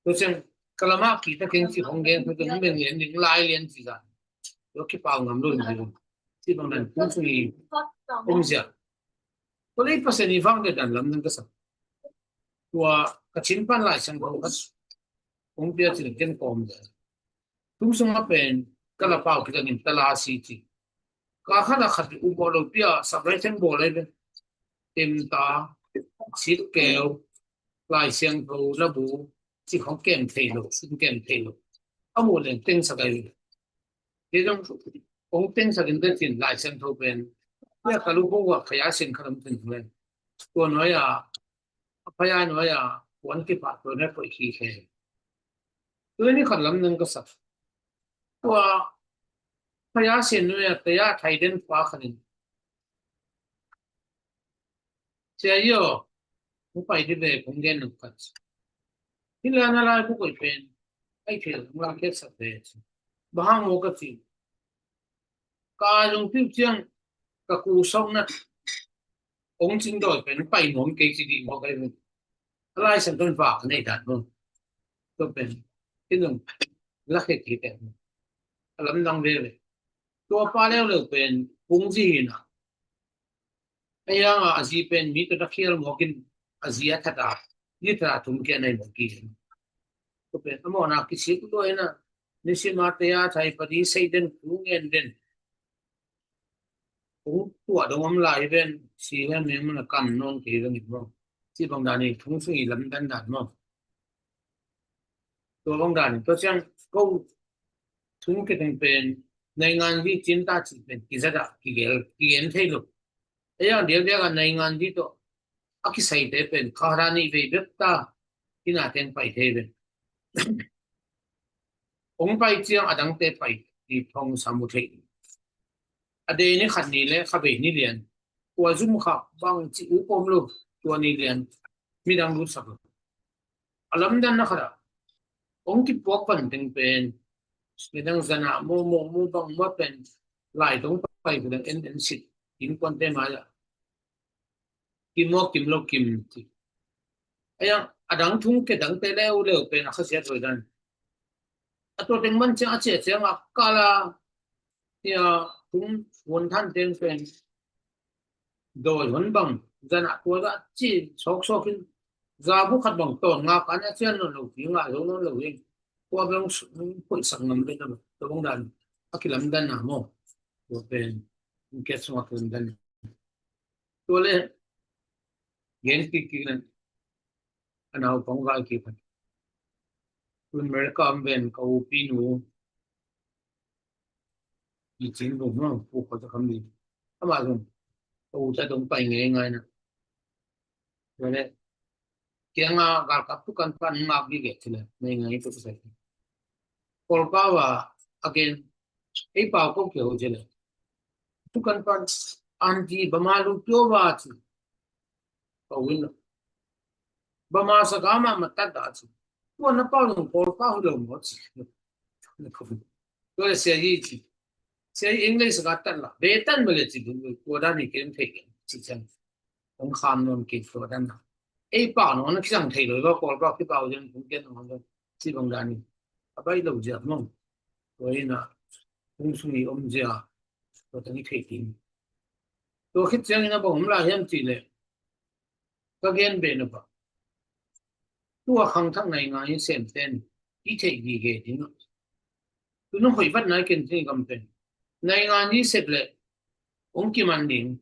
Tua ciang ka lama ki ta keng ci hong gen tua ciang meng lian ding lai lian ci za. Tua kipau ngam lo in ci lo. Ci bang dan kum sung i um zia. Tua lei Pasian i vang de dan lam nang ka sa. Tua ka cin pan lai sang ko ka hong pia cin ken kawm de. Tum sung a pen ka la pau ki dangin ta la si ci. Ka khat a khat um lo pia sa bai teng bawl ai ben. Tem ta, sit keu, lai siang ko la bu, ci khong kem thei lo, sin kem thei lo. A mu leng teng sa kai. Te dong Ong tengsak in te cin Lai Siangtho pen. Tua ka lu ko wa phaya sin kha lam tin le. Tua nuai a, a phaya nuai a, wan kipah tua nuai poi khi khe. Tua ni khat lam nang ka sak. Tua phaya sin nuai a, taya thai den pa khan in. Sia yo, mu pai di ve kong gen nang khat. Hi la na lai bu koi pen. Ai thil nang la ke sak ve. Bahang mo ka cin. Ka zong piu ciang ka ku song na ong cing doi pen pai nuam kei ci di mawk ai vun. A Lai Siangtho in vak nei dan mawk. Tua pen in zong la khe ki pen a lamdang veve. Tua pa leuleu pen kung zi hi na. A hiang a a zi pen mi tawh a khial mawk in a zi a that a, zi that a thum kia nei mawk ki. Tua pen a mawna kisik tua hi na. Nisim a te a thai pa di sei den ku ngen den. Ong tua dong om lai ven si hian mi mun a kam non kei veng in maw. Ci bang dan i thung sung i lam dan dan maw. Tua bang dan i tua ciang ko thung ke teng pen naingan vi cin ta ci pen ki zat a ki gel ki gen thei lo. Ei ang dial dial a naingan vi to a ki sai te pen kha ra ni vei bek ta ki na teng pai thei ven. Ong pai ciang a dang te pai ti thong sa mu thei. A dei ni khat ni le kha bei ni lian. Tua zum kha bang ci u pom lo tua ni lian. Mi dang lut sak lo. A lamdan na khat a. Ong ki puak pan teng pen. Ni dang zan a mo mo mo bang mo pen. Lai tong pai ku dang en en sit. In kuan te mai a. Kim aw kim lo kim ti. A yang a dang thung ke dang te leu leu pen a khasiat hoi dan. A tua teng man ciang a cia ciang a kala. Ia thung huan than teng pen. Doi hon bang zan a tua za ci sok sok in. Za bu khat bang ton nga kan a cian non lo ti nga zo non lo in. Tua bang poi sak ngam pen a tua bang dan. A kilam dan na mo. Tua pen. Kiat sung a kilam dan. Tua le gen kik kik nan a naupang val kik pan. Tun America om ven ka upi nu i cin bung no pu ko ta kam ni. Ama zong ka u ta dong pai ngei ngai na. Tua le kianga galkap tu kan pan ngak di ve ti le nei ngai tu sa. Kolkau a again ei pau ko ke ho ti le. Tu kan pan anti bama lu pio va ti. Ka win lo. Bama sa gama matat da ti. Tua na pau nung Kolkau lo mo ti. Tua le sia yi ti. Sia yi English ga tan la. Be tan ma le ti. Tua da ni kem thei kem ti chan. Ong kham non ki tua dan na. Ei pau nung na kisang thei lo ba Kolkau ki pau jen kum ken nung jen. Ti bang da ni. A bai lo jia mong. Tua ina. Ong sung i om jia. Tua tang i thei ting. Tua khit ciangin a bang om lai hiam cih leh ka gen beh nop ah tua khangthak naingan i sem ten i theih gige ding ah tun a hoih vat nai ken thei gam pen naingan i sep leh hong kiman ding,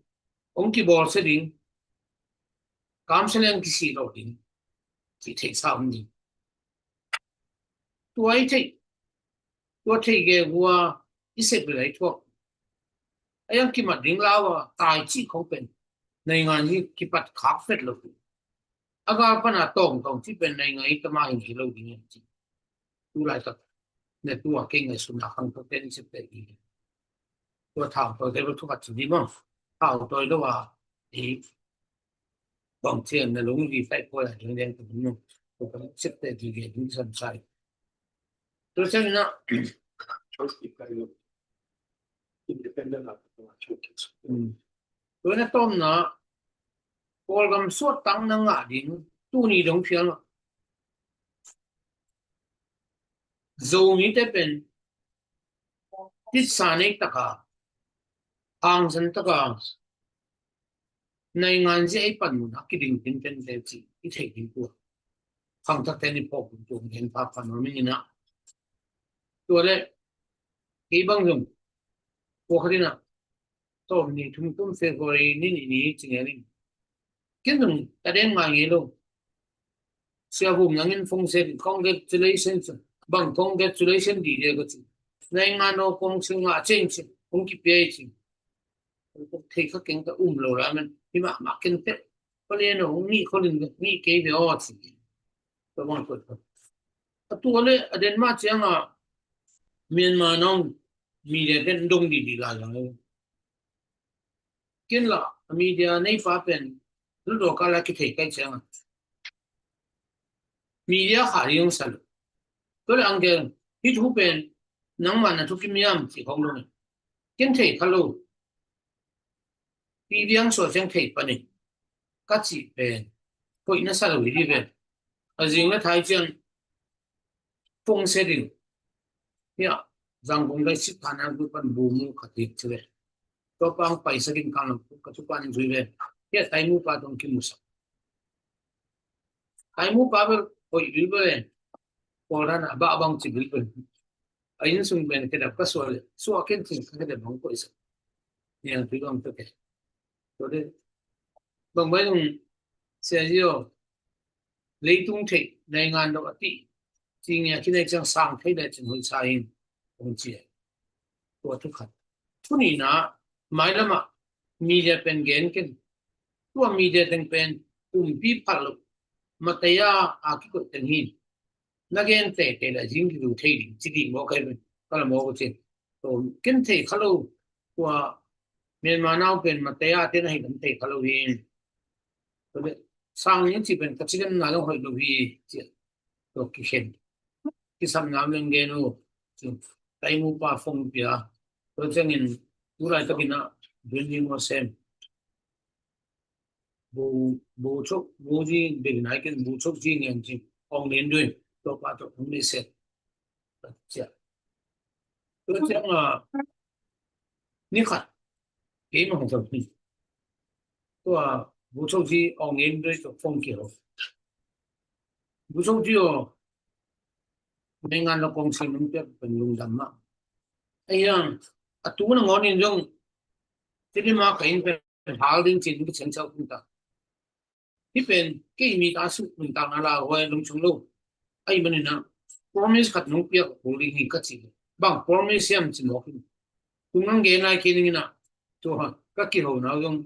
hong kibawlsia ding, kamsia leng kisih lo ding cih theihsa om ding. Tua i theih, tua thei gegu a i sep le lai thuak. A yang kimat ding lau a tai cih khong pen naingan hi kipat khak fet lo. A gal pana tawngtawng cih pen naingan hi tama hin hi lo ding hi ci. Tu laitak ne tua kei ngaihsutna khangthak ten i sep te hi. Tua thau tawi te lo thuak a ci ding maw. Thau tawi lo a hi. Bang cian na lung di tai pua la ding ding tu nu. Tu kan sep te di ge ding san sai. Tu sen na. Independent of the churches. Tu na tom na. Kawlgam suat tang na ngah ding. Tu ni dong phial na. Zomi te pen. Titsa nei taka. Angsan taka. Naingan zia ei pan mun a kiding tin ten te ci i thei ding tua. Khangthak ten i phawk ding tua ngen pa pan mun ina. Tua le kei bang zong tua khatina tawm ni thum tum February ni ni ni ci ngen in. Ken zong ta den ngai ngei lo. Sia Vum nangin phone sen, congratulations. Bang congratulations di dia ko ci. Naingan no kong sil nga ceng ci. hong kipia i ci. Thei kha keng ta um lo la men hi mah mah keng teh. Palian aw hong nih khol in nih kei ve aw ci. Tua bang tua tua. A tua le a den mah ciang a Myanmar nong media ten dong di di la zang. Ken la a media nei pa pen lu do ka la kithei kai ciang a media kha ri hong sa lo. Tua le ang ken hi thu pen nangmah na thu kim hiam ci khong lo ne. Ken thei kha lo. Pi viang suah ciang thei panin ka cih pen hoih na sa lo hi dih pen a zing le thai ciang pung se ding. Hiah Zangkong dai sik khan ang gui pan bu mu khat hi ci ve. Tua pang pai sa ding kang lam ka tu pan zui ve. Hiah tai mu pa tong ki mu sa. Ai mu pa bel hoih bil bel en. Pawl dan a bah bang ci bil bel. A inn sung ben kedap ka suah le suah ken cin ka kedap bang koih sa. Niang tui bang tawh ke. Tua de bang bai nung sia zio. Leitung thei nai ngan dok a ti. Ci ngia ki nai ciang sang thei le cin hui sa in. Kong cia. Tua thu khat. Thu nihna mailamah media pen gen ken. Tua media teng pen kumpi phal lo. Mataya a kikoih teng hin. Na gen tete la zing ki du thei ding ci dih mawk kai pen. Ka la mawk cin. Tua ken thei kha lo. Tua Myanmar nau pen Mataya ten a hi lam thei kha lo hi. Tua le sang ning ci pen ka ci ken na lo hoih lo hi. Cia. Tua kikhen kisam nam leng gen uh. Taimu pa fong pia. Tua ciangin tulai takin a building wa sem. Bu bu chok bu ji big nai ken bu chok ji ngen ji ong nen dui. Tua pa tua ong ni set. Cia. Tua ciang a ni khat. Kei ma hong tua ni. Tua bu chok ji ong nen dui tua fong ki ho. Bu chok ji o. Mei ngan lo kong sin nung pek pen lungdam ma. Ayang a tu na ngon in jong. Tini ma ka in pen hal ding cin ki chen chau tung ta. Hi pen kei mi ta su min ta na la huai lung chung lo. Ai mani na promise khat nung piak kul ding hi ka ci. Bang promise yam ci mawk in. Tung nang gen ai kei ning ina. Tua ka ki ho na jong.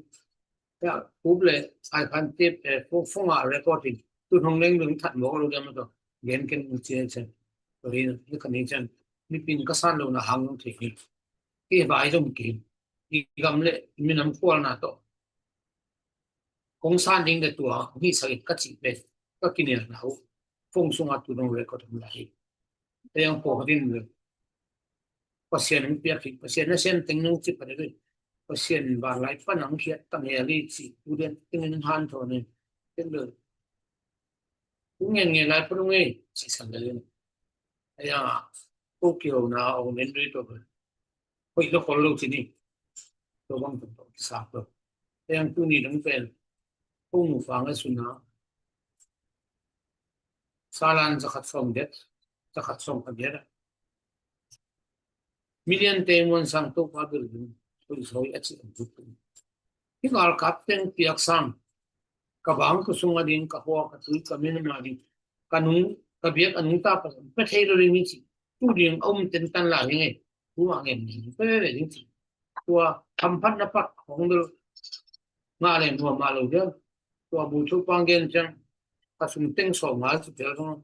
Ya, up le ai kan tip e fo fo nga recording. Tu hong leng lung that mawk lo yam to. Gen ken ung ci chen. Tua hi na ni ka ni chen. Ni pin ka san lo na hang nung thei hi. Kei vai jong kei. I gam le minam khualna tawh kong san ding le tua hong hi sakin ka cih pen ka kinialna uh. Phone sungah tu dong record om lai hi. Ei ang pawh ka din le Pasian hong piak hi. Pasian na sian teng nong cih pah ding hi. Pasian vanlai pan hong khiat tang hel hi cih tu den tengin hanthawn hi. Ten le hong ngen ngen lai pan hong ei cih san le hi. Ei ang a ko kihona hong nen rih tawh hoih lo khol lo ci ni. Tua bang tua tua kisa tua. Eng tuni dang pen ko mu fang a suna. Salan zakhat sawm det, zakhat sawm a giat a. Million te muan sang to pa bil ding. Tui soi a ci ang tut. Hi ngal kap teng piak sang. Ka bang ka sung a ding, ka hua ka tui ka min a ding. Ka nung ka biak a nung ta pa pa thei lo ding ni ci. Tu ding a um ten tan la ding e. Tua ngen ni pe le ding ci. Tua thamphat na pat hong dul nga le nuam a lo dia. Tua bu thu pang gen ciang ka sum teng sawm nga ci tel dong.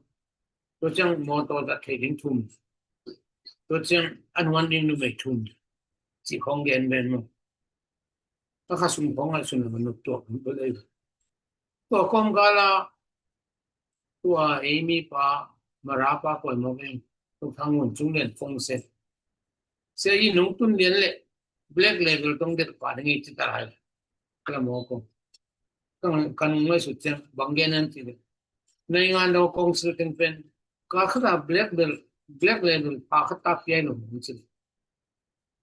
Tua ciang mawtaw zat thei ding thum. Tua ciang a nuan ding numei thum. Ci khong gen ben maw. Ka kha sum khong a sum na manuk tuak hong tua lei. Tua kawm gala tua ei mi pa mara pa koi mawk eng. Tua thang ngun cung lian fong se. Sia i nung tun lian le black label tong det pa ding i ci ta lai. Kala mawk kong. Ka nung mai sut ciang bang gen an ci le. Nai ngan dau kong sil teng pen. Ka khata black label, black label pa khata piai lo mawk ci le.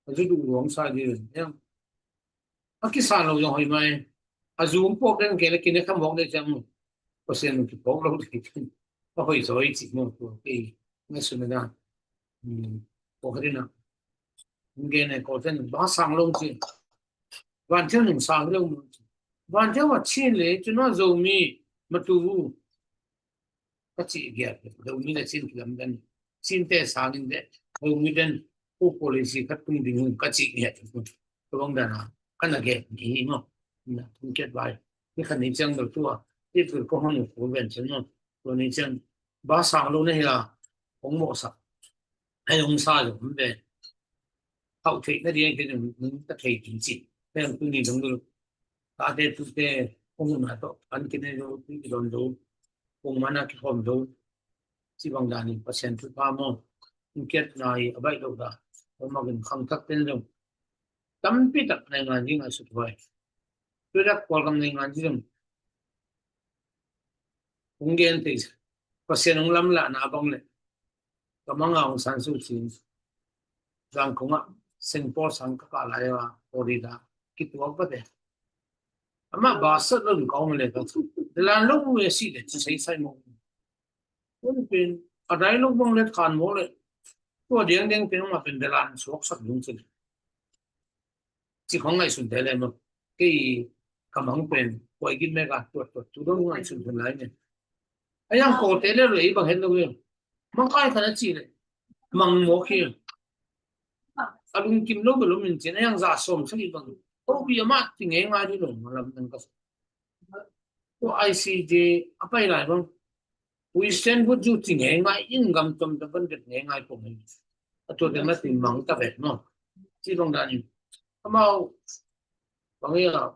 A zu duh ruang sa ding. A kisa lo zong hoi mai. A zu pawk den kei le kine kha mawk de ciang. Pasian kipawk lo ding. A hoi zaw i cih mawk tua kei. Ngai sum na. Pawk ding na. Nge ne ko ten ba sang lo ci. Van thiang ning sang lo. Van thiang wa chin le cun wa Zomi matu. Ka cih giat Zomi le Chin kilamdan. Chin te sangin de Zomi den. ko policy khat tung ding uh ka cih ngiat. Tua bang dana ka na gen ni hi maw. Na tung kiat vai. Ni khat ni ciang bel tua. Ti tul ko hong ko ven ciang maw. Tua ni ciang ba sang lo na hi la. Hong mawhsak. Hei hong sa lo hong ve. Hauh theih na ding te nung ka thei kin cih. Hei hong tu ni dong lo. Tate tute hong hun a tawh. An kin hei lo. Tu ki don lo. Hong mana ki hom lo. Ci bang dani Pasian thupha maw. Hong kiat nai a baih lo da. Hong makin khang thak ten zong. Tampi tak nei ngan ding a sut huai. Tudak kual kam nei ngan ding zong. Hong gen thei. Pasian hong lam lah na bang le. Ka manga hong san su sin. Zang kong a seng por sang ka ka lai a ori da. Ki tuak ba te. Ama ba sat lo ka hong le ka. Lan lo mu e si le ci sai sai mo. Hong pin a dai lo bang le khan mo le. Tua diang diang pin hong a pin de lan suak sak dung sin. Ci khong ngaihsun te le maw. Kei ka mang pen kuai gim me ka tuat tuat tu dong ngaihsun pen lai ne. A yang ko te le lo ei bang het lo ve. Mang kai khan a ci le. Mang mo khi. A lung kim lo be lo min cin a yang za som sa li bang. Ko bi a ma ti ngai ngai di lo ma lam nang ka. Ko I C J a pai lai bang. Western bu ju ti ngai ngai in gam tom ta ban det ngai ngai ko ngai. A tua te ma ti mang ta vet maw. Ci bang dan in. Amau bang ia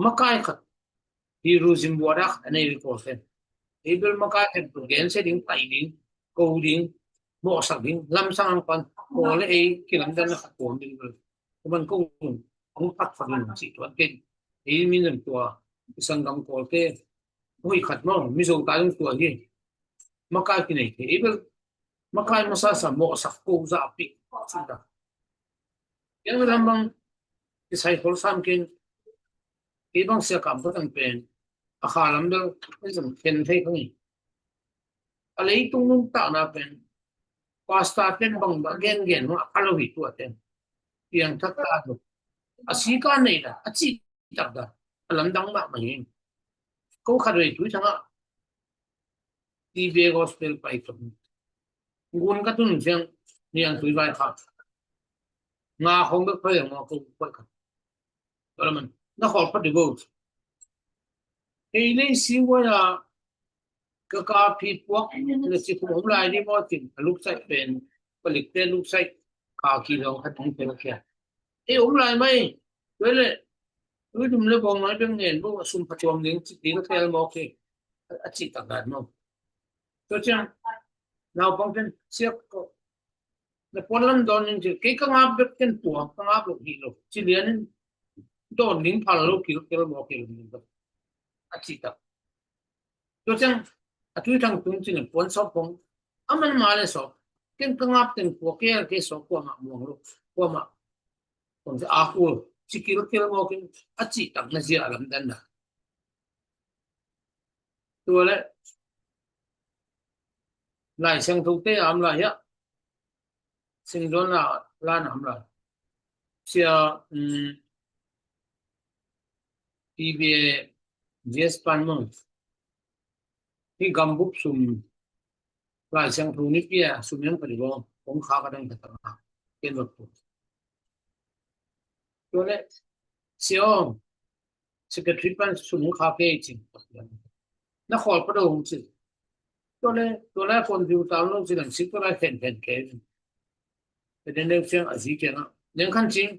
makai khat. Hi ru zim bua dak a nei ri ko se. Hi bel makai khat tu gen se ding pai ding. Ko ding. Mawhsak ding. Lam sang ang pan. Ko le ei ki lam dan na khat ko ding bel. Ko man ko hong phat phat ding ci tuan ken. Ei min lam tua. Isang gam ko te. Hoi khat maw. Mizo ta ding tua hi. Makai ki nei te. Ei bel makai masa sa mawhsak ko za pi. Ci ta. Yang lam bang kisai khol sam ken. Kei bang sia kam ko tang pen. A kha lam deuh, kei zong khen thei kong hi. A leitung nuntakna pen. Pastor pen bang ba gen gen hong a pha lo hi tua ten. Piang thak ta lo. A si ka nei da, a ci tak da. A lamdang mahmah hi. Ko khat vei tui thang a. T V gospel pai tok. Ngun ka tun siang niang tui vai kha. Nga khong bek phai ang ma ko pai kha. Tua la man na khol pha di bo. Ei lei si wa ya ka ka phi puak le si khum lai di mo tin a luk sai pen palik te luk sai ka ki long kha tong pen kia. Ei om lai mai. Tua le tui dum le bong lai beng ngen bo a sum pha tuam ding ci ti ka tel mo ke. A ci tak dan mo. Tua ciang naupang ten siak ko na puan lam dawn ning ci kei ka ngap bek ten tua ka ngap lo hi lo ci lian in dawn ning phal lo kil kil mo kil ning ka a ci tak. Tua ciang a tui thang tung ci na puan sawp kong a man ma le sawp ken ka ngap ten kua ke ke sawp kua ma muang lo kua ma kong ci a kul ci kil kil mo kil a ci tak na zia lam dan na. Tua le Lai Siangtho te am lai hiah. Singdon la la nam lai. Sia um, P B A G S Pan Mung. Hi gambup sum Lai Siangtho ni pia sum yang padi bo kong kha ka dang ka tang. Ken bak tu. Tua le Sia Secretary pan sum kha ke cin. Na khol pa do hong cin. Tua le tua le kon view tam lo cin ang sik tua le khen khen ke. Pe den deng siang a zi kiang a. Neng khan cin.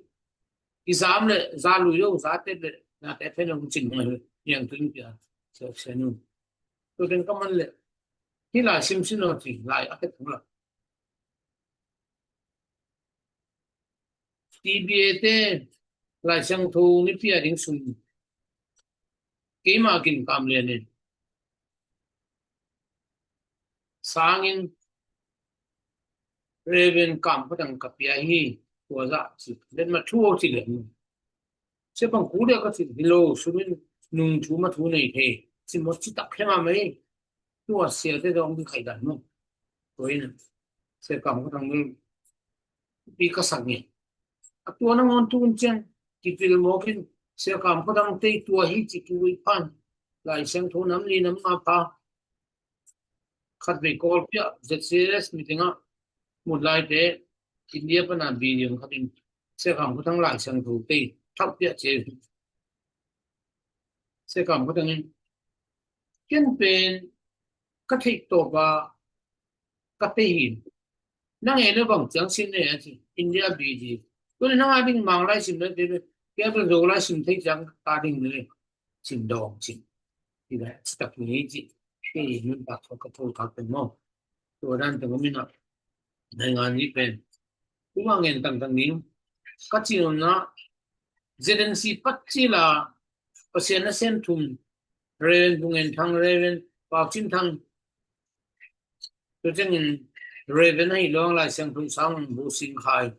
I zam le za lui lo za te le na te phen hong cin hong le. Yang tu ni pia. Sia sia nu. Tua den ka man le. Hi lai sim sin lo cin lai a ke thang la. T B A te Lai Siangtho ni pia ding sum. Keima kin kam lian in. Sangin Reverend kam patang ka pia hi tua za si. Den ma thu o si lian. Se pang ku dia ka si hi lo sumin nung thu ma thu nei thei. Si mo si tak khe ma mai. Tua sia te dong di khai dan mo. Tua in sia kam ko dang mi pi ka sak ni. A tua na ngon tu un ciang ki pil mo kin sia kam ko dang te tua hi ci ki ui pan. Lai Siangtho nam li nam nga pa. Khat vei kol pia Z C S meeting a mut lai te India pana video khat in Sia Kam Kha Thang Lai Siangtho tei thauh piah cia. Sia Kam Kha Thang in, ken pen ka theih tawp a ka thei hi. Nang e na bang ciang sim ne a ci, India B G. Tuni nang a ding Mang lai sim na te, kia pen Zo lai sim thei ciang ta ding ne. Sim dawng sim. Ti lai, ci tak ni ci. Ti nun tak ka thol tak pen maw. Tua dan teng om in a, naingan ni pen. Tua ngen tangtang ni. Ka ci nopna, Z N C pat ci la, Pasian nasem thum, Reverend Pu Ngen Thang, Reverend Pau Cin Thang, tua ciangin Reverend ahi lo Lai Siangtho Sang Pu Sing Khai,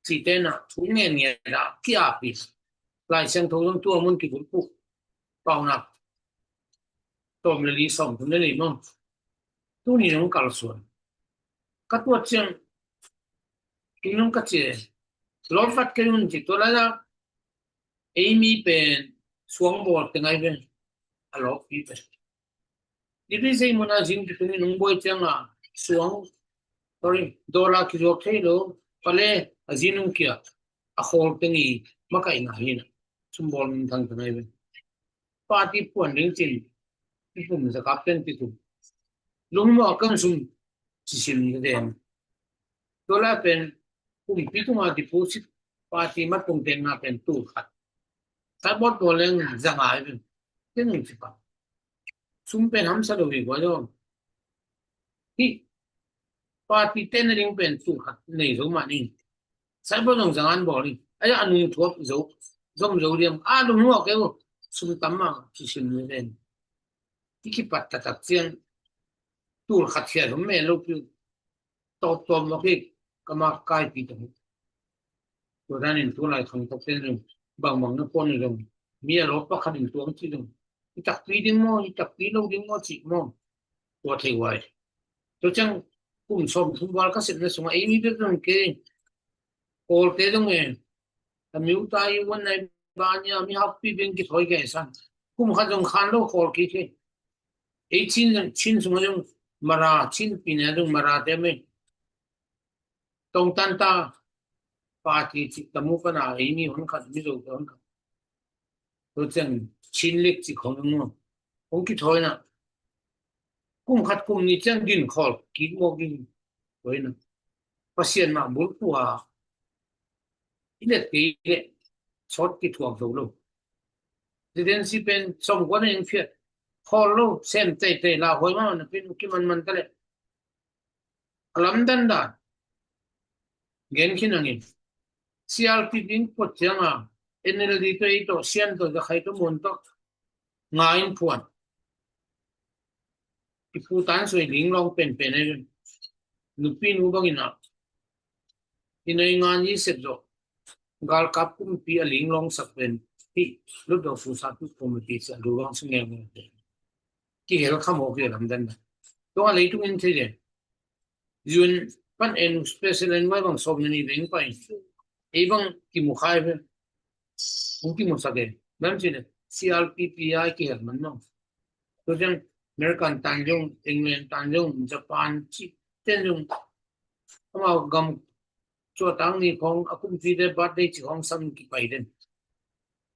cihte na thu ngen ngen a ki-ap hi. Lai Siangtho zong tua mun kibulphuh. Paunak tawm le li sawm thum le li maw. Tuni nong kalsuan. Ka tuat ciang tung nong ka cia. Lawp vat kei un ci tua lai la. Ei mi pen suang bawl teng ai pen a lawppi pen. Nipi zei mun a zin kitung in hong buai ciang a suang, sorry, dollar kizuak thei lo, pale a zin hong kia, a khawl teng i makaihna hi na. Sum bawl minthang teng ai pen. Party puan ding cin, i pum zakap teng kitung. Lungmuang a kan sum cisim ni ka den. Tua lai pen kumpi tungah deposit, party mat kong tenna pen tul khat. Signboard bawl leng za ngai pen. Ken ung ci pah. Sum pen hamsa lo hi guai lo. Hi party tenna ding pen tul khat nei zo mah ni. Signboard zong za ngan bawl ni. Ai a nung thuap zo, zom zo diam. A lungmuang a keu sum tam mah cisim ni den. I kipat taktak ciang tul khat khia zom me lo piu. Tawp tawp mawk hi, ka mak kaipi tawh hi. Tua danin tu lai khangthak ten zong bangbang na pawh ni zong, mi a lawp pakhat in tuang ci zong, hi takpi ding maw, hi takpi lo ding maw cih maw. Tua thei huai. Tua ciang kum sawm thum val ka sepna sungah ei mi bek zong kei, Kawlte zong e, a miuta i uan nai bania mi hakpi beng kithawi kei san. Kum khat zong khan lo Kawl kik hi. Ei Chin, Chin sungah zong Mara, Chin pina zong Mara te mei. Tongtanta party cik tamu kana ei mi hon khat, Mizo te hon khat. Tua ciang Chin lek cik hong ngu. Hong kithawi na. Kum khat kum ni ciang gin Kawl kik mawk in. Tua hi na. Pasian mah bulphuh a i let kei leh sawt kithuak zo lo. Presidency pen sawmkua na in phiat. Khawl lo, sem teitei, lauhuai mah na pen kimanman ta leh. A lamdan dan. Gen khin ang in. C R P P in puat ciang a, N L D tawh ei tawh, Sian tawh, Zakhai tawh, Mon tawh. Nga in phuan. I pu tan soi linglawng penpen ei. Nupi nu bangin a, i nei ngan i sep zawh. Galkap kumpi a linglawng sak pen. Hi, lut dawh fu sa tu committee sa lu bang sung ngel ngel. Kihel kha mawk hi a lamdan na. Tua leitung in thei den. U N pan en special envoy bang sawm na ni veng pai. Ei bang kimu khai ve. Hong kimu sak e. Bang ci le C R P P a kihel man no. Tua ciang American tan zong, England tan zong, Japan ci ten zong. Amau gam cuatang ni khong a kumpi te birthday ci khong sam kipai den.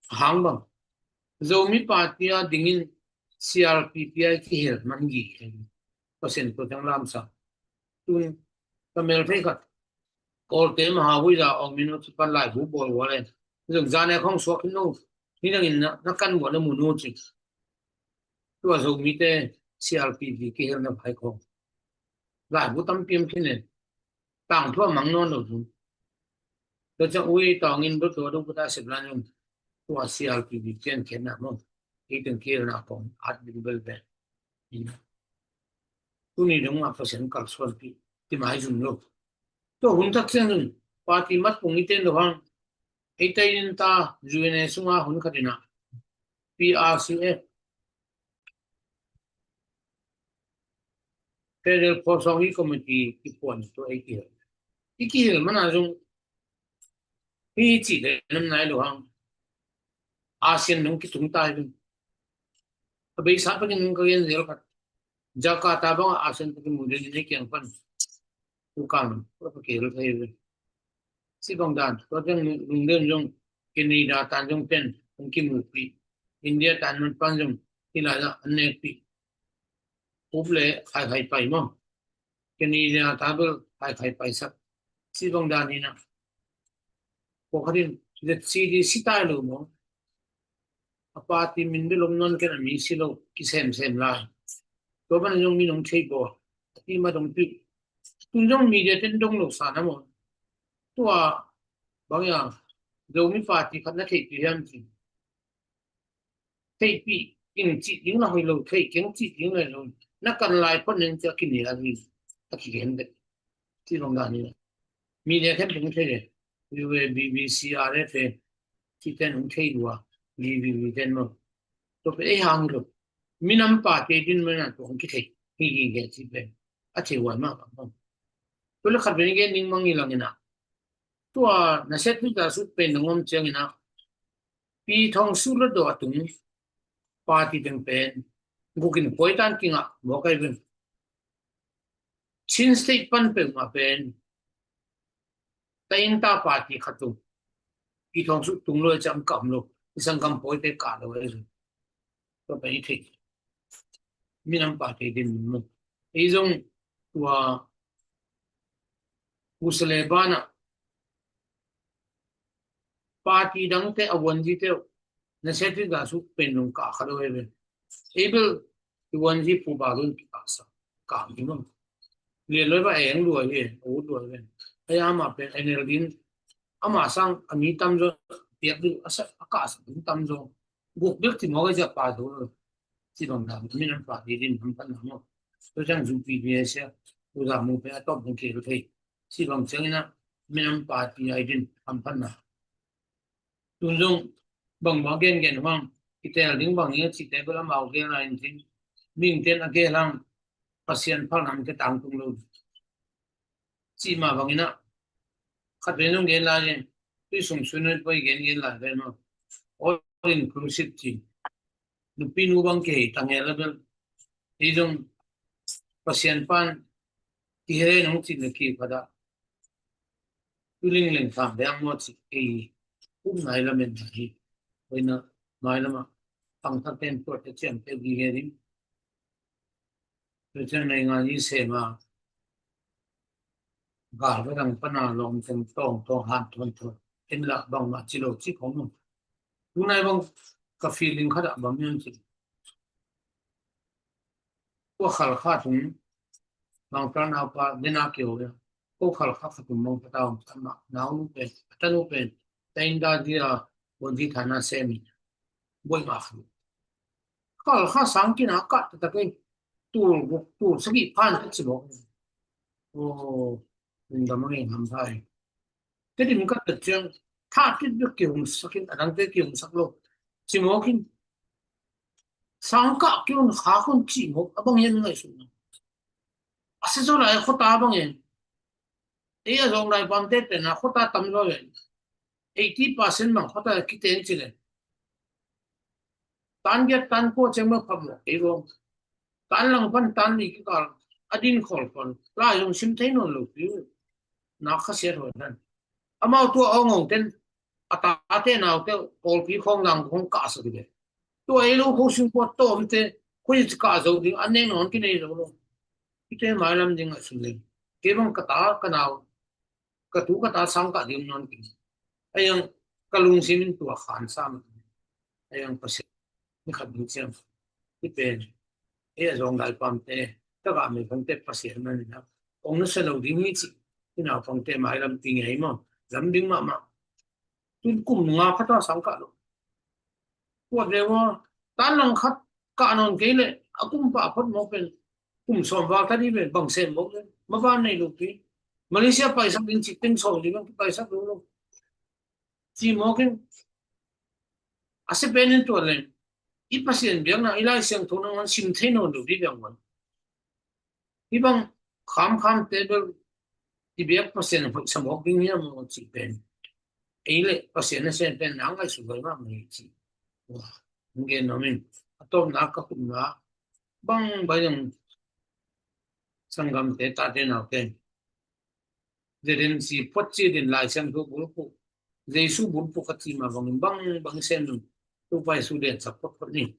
Hang bang. Zomi party a dingin C R P P a kihel man gi. Pasian tua ciang lamsa. Tun ka mel thei khat. Kawlte maha vui za ong min ci pan laibu bawl bawl en. Zong zan e khong suak khin no. Hi nangin na, na kan bawl na mu nu ci. Tua Zomite C R P P kihel na phai khong. Laibu tam piam khin en. Tang thua mang nawn lo zong. Tua ciang ui tawngin lut tua dong kuta sep lan zong. Tua C R P P pian khen na mong. Hi teng kihel na khong. At ding bel bel. Tuni dong a Pasian kalsuanpih ti mai zum lo. Tua hun tak ciang zong party mat kong i ten lo hang. Ei tei in ta U N A sunga hun khat in a P R C F Federal Force Hong Hi Committee i puan tua ei kihel. I kihel mana zong hi ci le nam nai lo hang. ASEAN nung kitung tai ding. A beisa pakin nung ka gen zel khat. Jakarta bang ASEAN pakin mu den nei kiang pan. Tua kan tua ka kei lo thei ve. Si bang dan tua zong lungdem zong Canada tan zong pen hong kimupih. India tan man pan zong hi lai la an nekpih. Up le khai khai pai maw. Canada ta bel khai khai pai sak. Si bang dan hi na. Ko khatin le si di si tai lo maw. A party min bel om non ken a mi si lo kisem sem lai. Tua ban zong min hong thei bawl. A ti ma dong pi. Tun zong media ten dong lo sa na maw. Tua bang ya Zomi party khat na theihpih hiam ci. Theihpih ing cih ding la hoih lo, thei keng cih ding la hoih lo. Na kan lai phot ning ci a kinial hi. A kigen dek. Ci bang dan hi. Media ten dong thei le. U A, B B C, R F A. Ci ten hong thei lua. D V B ten maw. Tua pen ei hang hi lo. Minam party din maw na tua hong kithei. Hi hi hi ci pen. A thei huai mah mah. Tua le khat pen i gen ding mang hi lang hi na. Tua na set pi ta sut pen na ngom ciang hi na. Pi Thawng Sut Hluttaw a tung party teng pen guk in pawi tan kingah mawk ai ven. Chin State pan peuhmah pen ta inn ta party khat tung. Pi Thawng Sut tung lo ciang kam lo. I sanggam pawite kah lo ai ven. Tua pen i thei. Minam party din mun. Ei zong tua Pu Sale banah party dangte a vuanzite uh na set pi ta sut pen nong kah kha lo ai ven. Ei bel i vuanzi Pu Ba Lun kikah sa kah mi mong. Lian lo ai va eng lua hi, a ut lua ai ven. Ai ama pen N L D in ama sang a mi tam zaw piak ding a sa a kah sa mi tam zaw. Guk bek ci mawk a zia pa zo lo. Ci bang dan minam party din hamphatna maw. Tua ciang U P P S a, U Za Mu pen a tawp ding kei lo thei. Ci bang ciang hi na minam party ai din hamphatna. Tun zong bang bang gen gen huang. I tel ding bang hi a ci te bel amau gen lai in cin. Ming ten a gen lang Pasian phalna te tangtung lo. Cih mah bangin ah khat pen zong gen lai in tui sung sui nui poi gen gen lai pen maw. All inclusive ci. Nupi nu bang kei tang he la bel. Ei zong Pasian pan kihel nong cih na ki khat ah. Tui ling ling tham deng maw cih ei. Um nai lamen hi. Hoina mai lama pangthak ten tuat te ciang te gi he ding. Tua ciang nei ngan i sem a gal va dang pana lawm teng tawng tawng han thawn thawn en lah bangmah ci lo ci khong. Tunai bang ka feeling khat ah bang hiam ci. Tua Khalkha tung Mangkal naupa dena kio ya. Ko Khalkha kha tung Mangkal tau tama nau nu pen tanu pen ta in da dia bon di thana sem. Boi ma kha. Khalkha sang kina ka ta ta kei. Tul guk tul sagi phan ka ci bawk. O, lungdam a ngei ngam thai. Tedim ka ta ciang tha tit bek kihumsak in a dangte kihumsak lo. Ci mawk in. Sang kah kihum kha khun ci mawk a bang hian ngaihsutna. A sia zaw lai khuata bang hian. Ei a zawng lai pamte tena khuata tam zaw hian. Eighty percent bang khuata kiteng ci le. Tan giat tan kua ciang bang phamawh kei vawng. Tan lang pan tan li kikal a din khawl pan lai zong sim thei nawn lo pi. Nak khasiat hawi dan. Amau tua awngawng ten a tate naute pawlpi khawng lang khawng kahsak hi ve. Tua ei lo kho singkua tawmte khui ci kah zo ding an neng nawn kinei zo lo. Kite mailam ding a sum ding. Kei bang ka ta ka nau ka tu ka ta sang kah ding nawn king. Ayang ka lungsim in tua khan sam. Ayang Pasian ni khat ding ciang. Hi pen ei a zawng lai pamte taka mei pangte Pasian man ina kong na sa lo ding hi ci. Ina pangte mailam ting ei maw lam ding mahmah. Tun kum nga khat a sang kah lo. Kuat ve ua tan lang khat kah nawn kei le a kum pah phot mawk pen kum sawm val khat hi pen bang sem mawk pen ma van nei lo pi. Malaysia paisak ding cik teng sawm li bang paisak lo lo. Ci mawk in a sia pen in tuat le i Pasian biakna i Lai Siangtho nangawn sim thei nawn lo dih biak wan. Hih bang khamkhamte bel i biak Pasian hoih sa mawk ding hiam maw cih pen ei le Pasian nasem pen na ngaihsut loi mahmah hi cih. Hong gen nuam in a tawpna ka khutna bang bai dang sanggamte tate naute Zedensi phot ci din Lai Siangtho bulphuh, Jesu bulphuh ka ci mah bangin bang bang sem ding. Topa Jesu liansak photphot ni.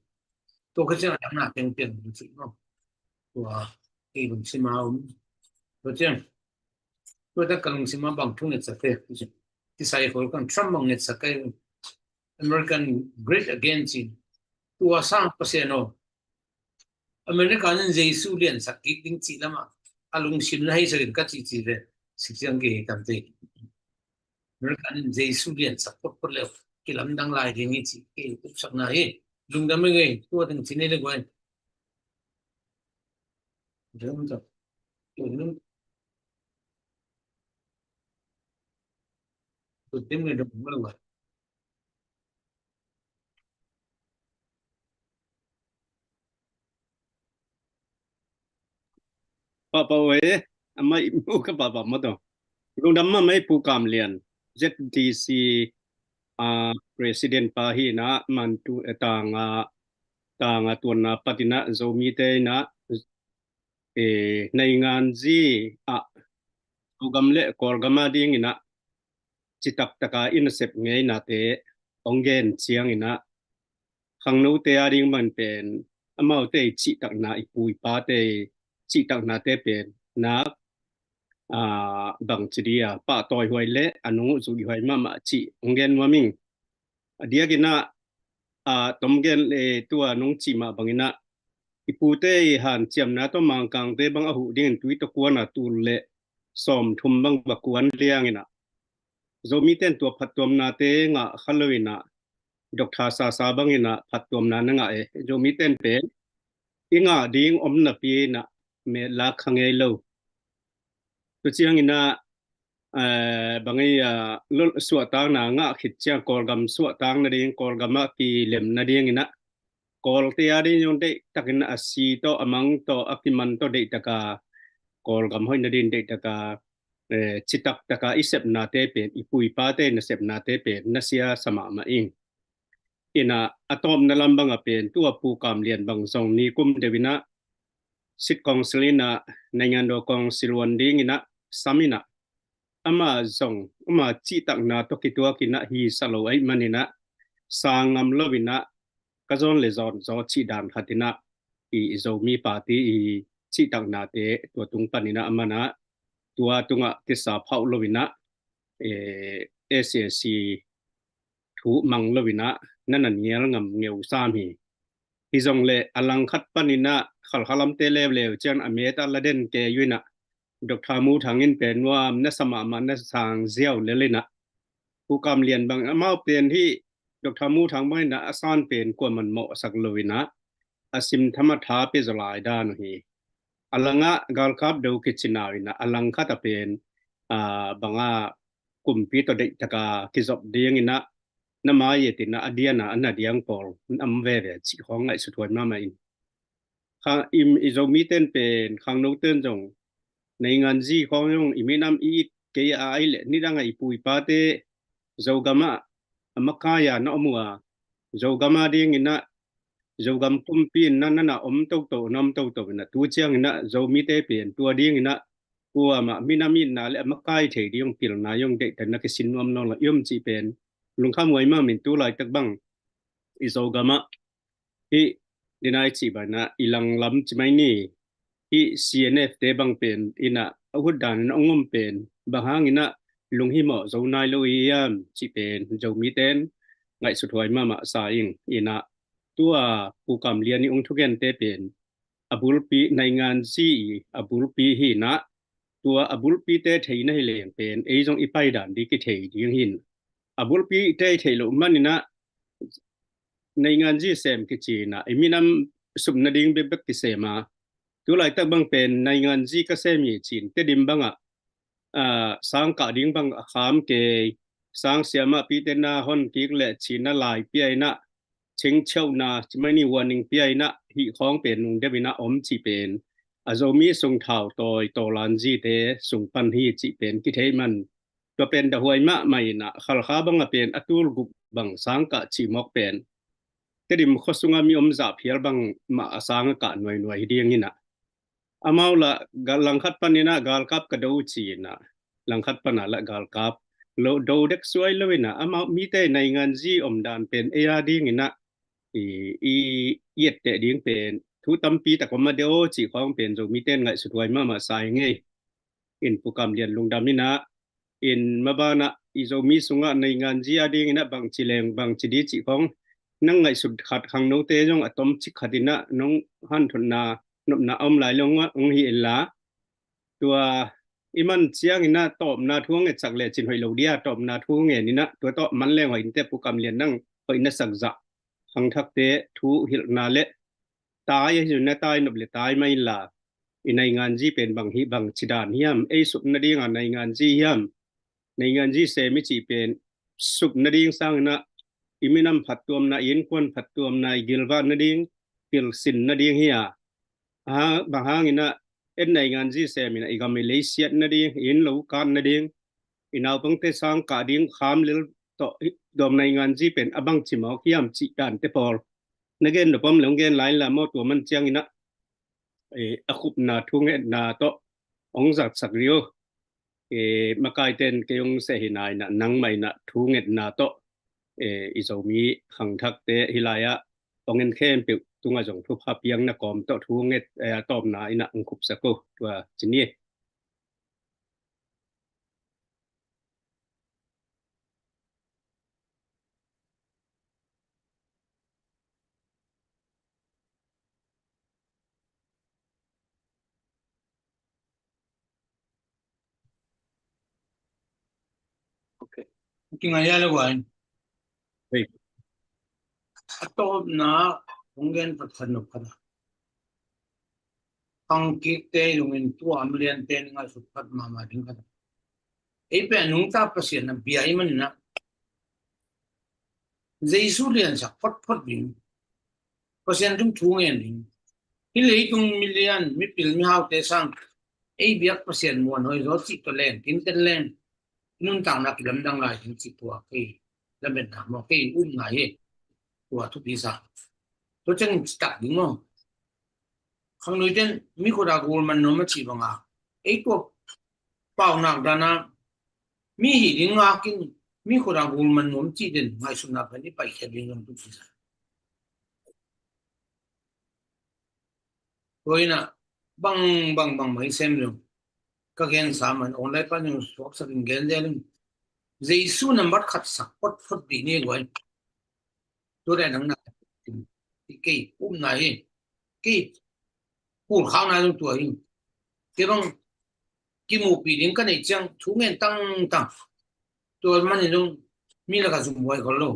Tua ka ciang a dang na tengteng ding ci maw. Tua kei lungsim a om. Tua ciang tua tak ka lungsim a bang thu ngetsak te. Kisai khol kan Trump bang ngetsak kai. American great again ci. Tua sang Pasian aw. America in Jesu liansak kik ding cih lamah a lungsim na heisakin ka cih cih ve. Sik ciang kei hei tamte. America in Jesu liansak photphot leh kilamdang lai ding hi cih kei upsakna hi. Lungdam hi ngei, tua ding cih nei le guai. Lungdam. Lungdam. Lungdam le dong le guai. Papa we, amai mu ka papa mato. Lungdam ma mai Pu Kam Lian, Z D C, ah, President pa hi na, man tu, eh, tanga, tanga tuan na patina Zomi te na, eh, naingan zi a, Zogam le Kawlgam a ding ina, citak taka ina sep ngei na te, ong gen ciang ina, khangnote a ding man pen, amaute i cihtakna, i pu i pate i cihtaknate pen nak, aa, bang ci dia, pahtawi huai le a nung uh zuih huai mahmah cih ong gen nuam ing. A diakinah, aa, tom gen le tua nung cih mah banginah, i pute i hanciamna tawh Mangkangte bang a huh dingin tui tawh kuan a tul le sawmthum bang va kuan lianginah, Zomite in tua phattuamnate ngah kha loinah, Doctor Sasa banginah phattuamna na ngah e. Zomite in pen i ngah ding om napi inah metlak kha ngei lo. Tua cianginah, eh, bangei, ah, suahtakna ngah khit ciang Kawlgam suahtak nading, Kawlgam ah kilem nadinginah Kawlte a ding zong deihtakin a si tawh, a mang tawh, a kiman tawh deihtaka Kawlgam hoih nading deihtaka, eh, citak taka i sepnate pen, i pu i pate na sepnate pen na sia sa mahmah ing. Inah a tawpna lam banga pen tua Pu Kam Lian bang zong nikum deuh inah State Council inah, Naingandaw Council wan dinginah sam inah, ama zong, ama cihtakna tawh kituakinah hi sa lo ahih maninah, sang ngam loinah, ka zawn le zawn zaw cih dan khatinah, i, i Zomi party i cihtaknate tua tung paninah amanah tua tungah kisa phauh loinah, eh, S A C thu mang loinah na na nial ngam ngeu sam hi. Hi zong le a langkhat paninah Khalkha lamte leuleu cian a met a la den kei uh inah Doctor Mu Thang in pen nuam na sa mahmah na sang ziau lel inah Pu Kam Lian bang amau pen hi Doctor Mu Thang bang inah a san pen kuaman mawhsak lo inah a sim tham a tha pe zaw lai dan uh hi. A langah galkap do kici nau inah a langkhat a pen, ah, banga kumpi tawh deihtaka kizop dinginah na mai etinah a diana a na diang pawl nam veve cih khawng ngaihsut huai mahmah in. Kha, i, i Zomite in pen khangnote in zong naingan zi khawng zong i minam i it kei a ai le nidanga i pu i pate Zogam ah a makai a na om uh a, Zogam a dinginah Zogam kumpi in na, na, na om toto, na om toto inah tu cianginah Zomite pen tua dinginah kuamah minam itna le a makai thei ding pilna zong deihtak na kisin nuam nawn lo i om cih pen lungkham huai mahmah in tu laitak bang i Zogam ah hih dinai cih banah i langlam ci mai ni. Hih C N F te bang pen inah a hut dan inah ong om pen bang hanginah lunghimawh zo nai lo i hiam cih pen Zomite in ngaihsut huai mahmah sa ing. Inah tua Pu Kam Lian i ong thugente pen a bulpi naingan zi i a bulpi hinah tua a bulpite theina hi leng pen ei zong i paidan ding kithei ding hin. A bulpite i theih loh maninah naingan zi sem kicinah i minam sup nading bekbek kisema. Tu laitak bang pen naingan zi ka sem hi cin Tedim bangah, ah, sang kah ding bang a kham kei, sang siamah pite na hon kik le cina lai pia inah, cingcheuhna ci mai ni warning pia inah hih khawng pen nung deuh inah om cih pen a Zomi sung thau tawi tawlan zite sung pan hi cih pen kithei man. Tua pen dahuai mahmah inah Khalkha banga pen a tul gup bang sang kah cih mawk pen Tedim khuasunga mi om zah phial bang mah a sang a kah nuainuai hi dinginah amau lah langkhat paninah galkap ka do cinah langkhat pana lah galkap lo do dek suai lo inah amau mite nainganzi omdan pen ei a dinginah i, i, i etteh ding pen thu tampi tak om a de aw cih khawng pen Zomite in ngaihsut huai mahmah sa i ngei. In Pu Kam Lian lungdam inah in mabanah i Zomi sungah nainganzi a dinginah bangci leng bangci di cih khawng nang ngaihsut khat khangnote zong a tom cik khat inah nong hanthotna nopna a om lai lo hong hi inla tua i man cianginah tawpna thu a ngetsak le cin hoih lo dia tawpna thu ngen inah tua tawh man leng hoih inte Pu Kam Lian nang hoih na sak zah khangthakte thu hilhna le tai ahi zunna tai nop le tai mai inla i nainganzi pen bang hi bang cidan hiam ei sup nadinga nainganzi hiam nainganzi sem i cih pen sup nading sanginah i minam phattuamna i innkuan phattuamna i gilvah nading pilsin nading hi a bang hanginah en nainganzi seminah i gam i leisiat nading i inn lo kat nading i naupangte sang kah ding kham lil tawh dawm nainganzi pen a bangci mawk hiam cih dante pawl na gen nopam le hong gen lai inla maw tua man cianginah a khupna thungetna tawh hong zatsak rio. Makaiten kei hong seh hi nainah nangmah inah thungetna tawh i Zomi khangthakte hi lai-ah hong en khempeuh tungah zong thupha piang na kawm tawh thunget tawpna inah hong khupsak uh tua ci ni. Ok. Kingai ya le guai. Hei. A tawpna hong gen phat khat nop khat a khangkikte zongin tuam liante ngaihsut phat mahmah ding khat a ei pen nungta Pasian a bia i maninah Jesu liansak photphot ding Pasian tung thu ngen ding hi leitung milian mipil mihaute sang ei biak Pasian muan hoi zaw cih tawh leng tinten leng nuntakna kilamdang lai ding cih tua kei lametna maw kei umna hi. Tua thupi sa tua ceng citak ding maw khangnuiten mi khuta gul man nuam a cih banga ei tua paunak dana mi hi ding ngakin mi khuta gul man nuam cih den ngaihsutna pen i paikhiat ding zong thupi sa. Tua inah bang bang bang mai sem lo ka gensa man online pan yung suaksak in gen zel in Jesu nambat khat sak photphot dih ni guai. Tua dai nang na kei umna hi kei kulkhakna zong tua hi. Kei bang kimuhpih ding ka neih ciang thu ngen tangtang tua manin zong mi laka zum huai khol lo.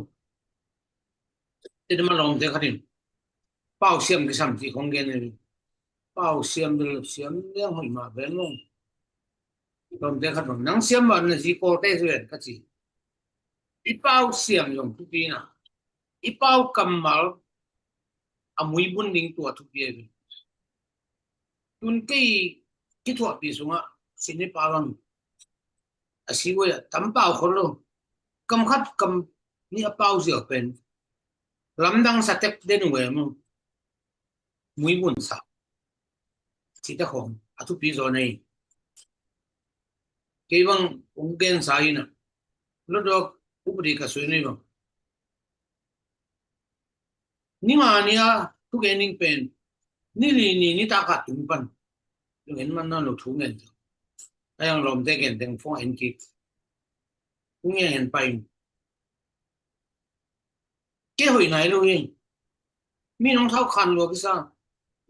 Tete ma lawmte khatin pau siam kisam cih khong gen hi. Pau siam bel siam liang hoih mah ven lo. Lawmte khat bang nang siam mah na zi kawlte hi ven ka ci. I pau siam zong thupi na i pau kammal a muibun ding tua thupi ahi ve. Tun kei kithuahpih sungah sin i pau ang a si uh a tam pau khol lo. Kam khat kam nih a pau ziau pen lamdang sa tek den uh ve maw. Muibun sa cite khawng a thupi zaw nei. Kei bang hong gensa hi na lotdawk upadi ka sui nei bang ni nga ni a thugen ning pen ni li ni ni taka tung pan lung en man na lo thu ngen. Ayang lawmte gen teng phone en kik. Hong en en pai. Kei hoih nai lo hi. Mi nong thau khan lua kisa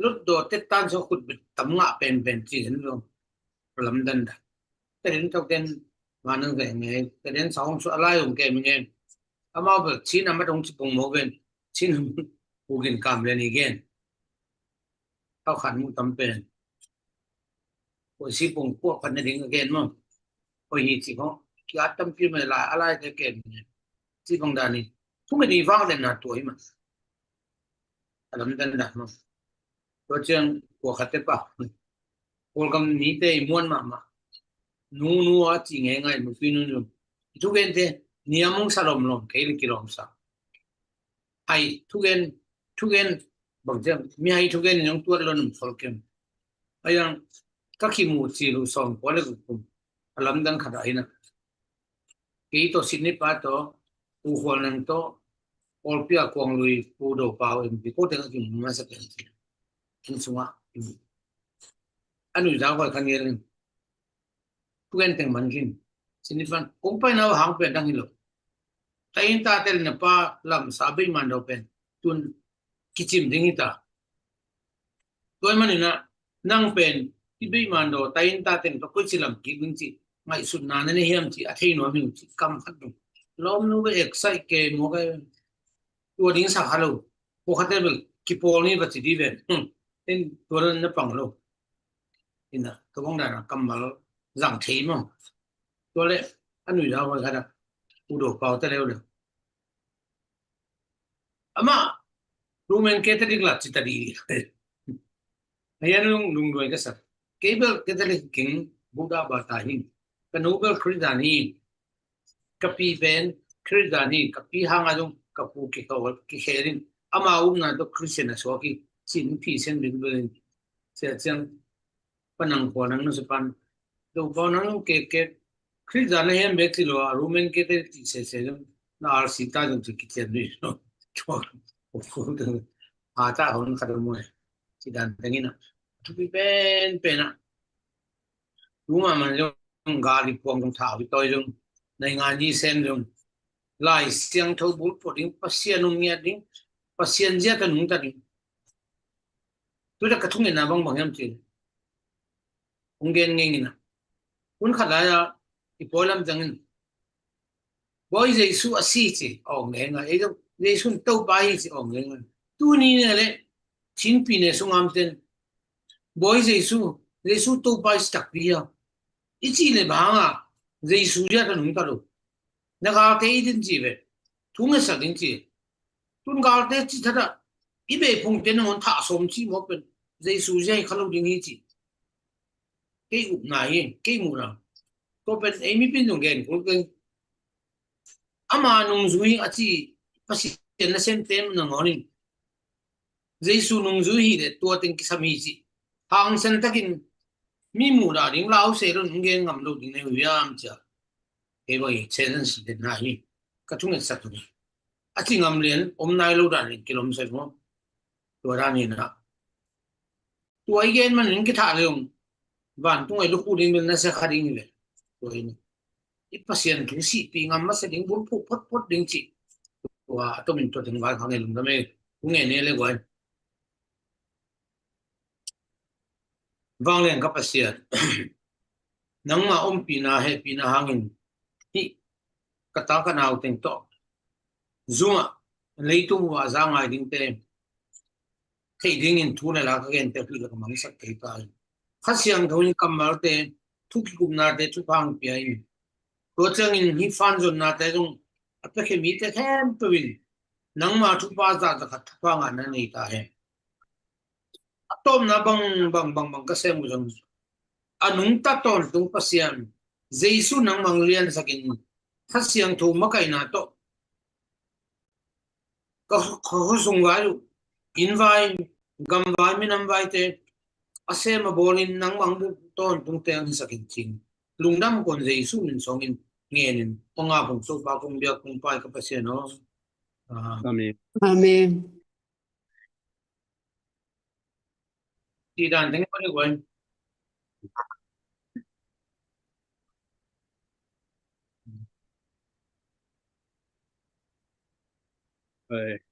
lotdaw tet tan so khut bit tam ngah penpen ci hen lo. Lamdan da. Ka den thau den nga nang ve nge ka den sa hong su a lai hong ke mi nge. Amau bel chin a mat hong ci pong mo ven chin hong ugin kam ven i gen. Thau khan mu tam pen. Koi si pong kuak khat na ding a gen maw. Koi hi ci khong ki at tampi mai lai a lai te gen ci khong dan hi. Thu ngen i vang den na tua hi ma. A lamdan da maw. Tua ciang kua khat te pa Kawlgam mite i muan mahmah. Nu nu a ci ngeingai nupi nu nu i thugente niam hong sa lomlom kei le kilawmsa. Hai thugen thugen bang ciang mi hai thugen in hong tuat lo nung khol kem. Ayang ka kimu ci lu sawm kua le gukum. a lamdang khat ah hi na. Kei tawh Sydney pa tawh, Pu Khual Nang tawh, Kawlpi a Kuang Lui, Pu Do Pau, M P, ko teng a kim masa pen. Inn sungah. A nui zau koi khan ngel in. Pu Gen teng man kin. Sydney pan. Kong pai na hang pen dang hi lo. Ta inn ta tel na pa lam sa bei man do pen. Tun kicim ding hi ta. Tua ahih manin ah, nang pen i bei man do, ta inn ta teng tawh koi ci lam kik ding ci, ngaihsutna na nei hiam ci, a thei nuam hi ci, kam khat ding. Lawmnu bel excite ke maw ka, tua ding sa kha lo. Pawlkhatte bel kipawl ni va ci dih ven. Hmm. En tua na pang lo. Ina, tua bang dan a kammal zang thei maw. Tua leh, a nui lau khat a, U Do Pau te leu leu. Amah Roman Catholic la ci ta dih. Ahi a nung lungduai ka sak. Kei bel Catholic keng, Buddha bata hi. Ka nu bel Khristan hi. Ka pi pen Khristan hi. Ka pi hang a zong ka pu kikhawl, kikhel in. Ama upna tawh Khristian a suak hi. Cin phi sen bil bil in. Sia ciang Pa Nang Khual Nang nusia pan. Do Pau Nang kek kek. Khristan na hiam bek ci lo a, Roman Catholic ci sese zong. Na R C ta zong ci kician dih. Tua. A ta hon khat a muai. Ci dan teng in a. Thupi pen pen a. Tuma man zong gal i puang zong thau i tawi zong. Naingan i sem zong. Lai Siangtho bulphuh ding, Pasian um ngiat ding, Pasian zia ta nungta ding. Tuta ka thungetna bangbang hiam ci. Hong gen ngei ngina. Hun khat lai-a i pawi lam zangin Bawi Jesu a si ci a ong ngenga. Ei zong Jesu in Topa hi ci a ong ngenga. Tuni ne le Chinpi ne sungam ten Bawi Jesu, Jesu Topa i si takpi a i ci le banga Jesu zia ta nungta lo. Na galte i din ci ve. Thu ngetsak ding ci. Tun galte ci thata i bei phungte nangawn thah sawm ci mawk pen Jesu zia hi kha lo ding hi ci. Kei upna hi, kei muhna. Tua pen ei mipin zong gen kul keng. Ama nungzui a ci Pasian nasemte nangawn in Jesu nungzui hi le tua teng kisam hi ci. Hangsan takin mi muhna ding lau se lo nung gen ngam lo ding nei uh hiam cia. Kei bang hi challenge den na hi. Ka thungetsak tu ni. A ci ngam lian om nai lo dan in kilom sai mo. Tua dan hi na. Tua i gen manin kithah le ung. Vantung ai lukhu ding bil na sia kha ding hi ve. Tua hi na. I Pasian thu sihpih ngam masa ding bulphuh photphot ding ci. Tua a tomin tua teng vai kha nge lungdam e. Thu nge ne le guai. Vanglian ka Pasian. Nangma ompihna hehpihna hangin hih ka ta ka nau teng tawh Zoom ah leitung uh a za ngai dingte theih dingin thu le la ka gente uh hi le ka mangsak thei ta hi. Kha Siangtho in kammalte, thu kikupnate thupha hong pia in. Tua ciangin hih fan zonnate zong a piakhia mite khempeuh in nangma thupha zahzah khat thupha ngahna nei ta hen. A tawpna bang bang bang bang ka sem uh zong a nungta tawntung Pasian Jesu nangmah liansakin Kha Siangtho makaihna tawh ka khuasung vai uh, inn vai, gam vai, minam vaite a sem a bawlin nangmah buk tawntungte ang hisakin cin lungdam kon Jesu min sawngin ngenin kong a kong Topa kong biak kong pai ka Pasian aw. Amen. Amen. Ti dan teng pa ni guai.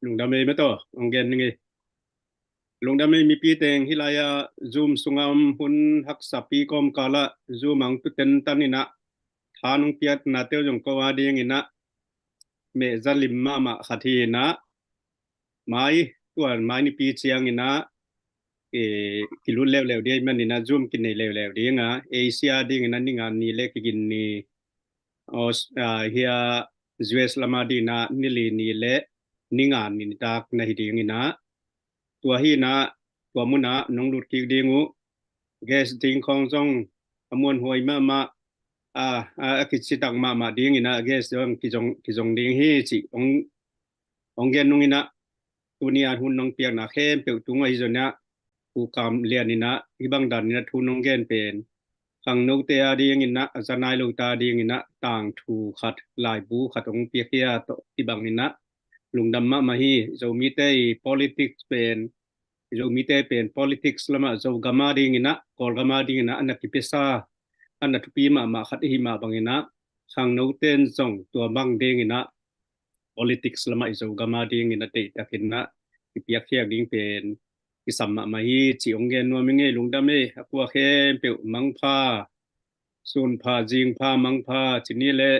Lungdam ei maw taw, ong gen ning ei. Lungdam ei mipi teng, hih lai-a Zoom sunga om hun haksapi kawmkala Zoom ang tuten taninah tha nong piakna teu zong ko a dinginah mehza lim mahmah khat hi inah mai, tuan mai nipi cianginah kilut leuleu ding maninah Zoom kinei leuleu dinga, Asia dinginah ninga ni le kigin ni, hia U S lama dinginah nili ni le ninga ni nitak na hi dinginah tua hinah tua munah nong lut kik ding uh. Guest ding khawng zong a muanhuai mahmah, a kicitak mahmah dinginah guest zong kizong ding hi cih ong gen nunginah tuni a hun nong piakna khempeuh tungah hi zonah Pu Kam Lian inah hih bang daninah thu nong gen pen khangnote a dingin ah, a za nai lote a dingin ah tangthu khat, laibu khat hong piakhia tawh i bangin ah lungdam mahmah hi. Zomite i politics pen, Zomite pen politics lamah Zogam a dingin ah, Kawlgam a dingin ah a na kipiasa, a na thupi mahmah khat i hih mah bangin ah, khangnote in zong tua bang dingin ah politics lamah i Zogam a dingin a deihtakin ah i piakkhiat ding pen kisam mahmah hi ci hong gen nuam ing ei. Lungdam ei. A kua khempeuh mangpha, sunpha, zingpha, mangpha ci ni leh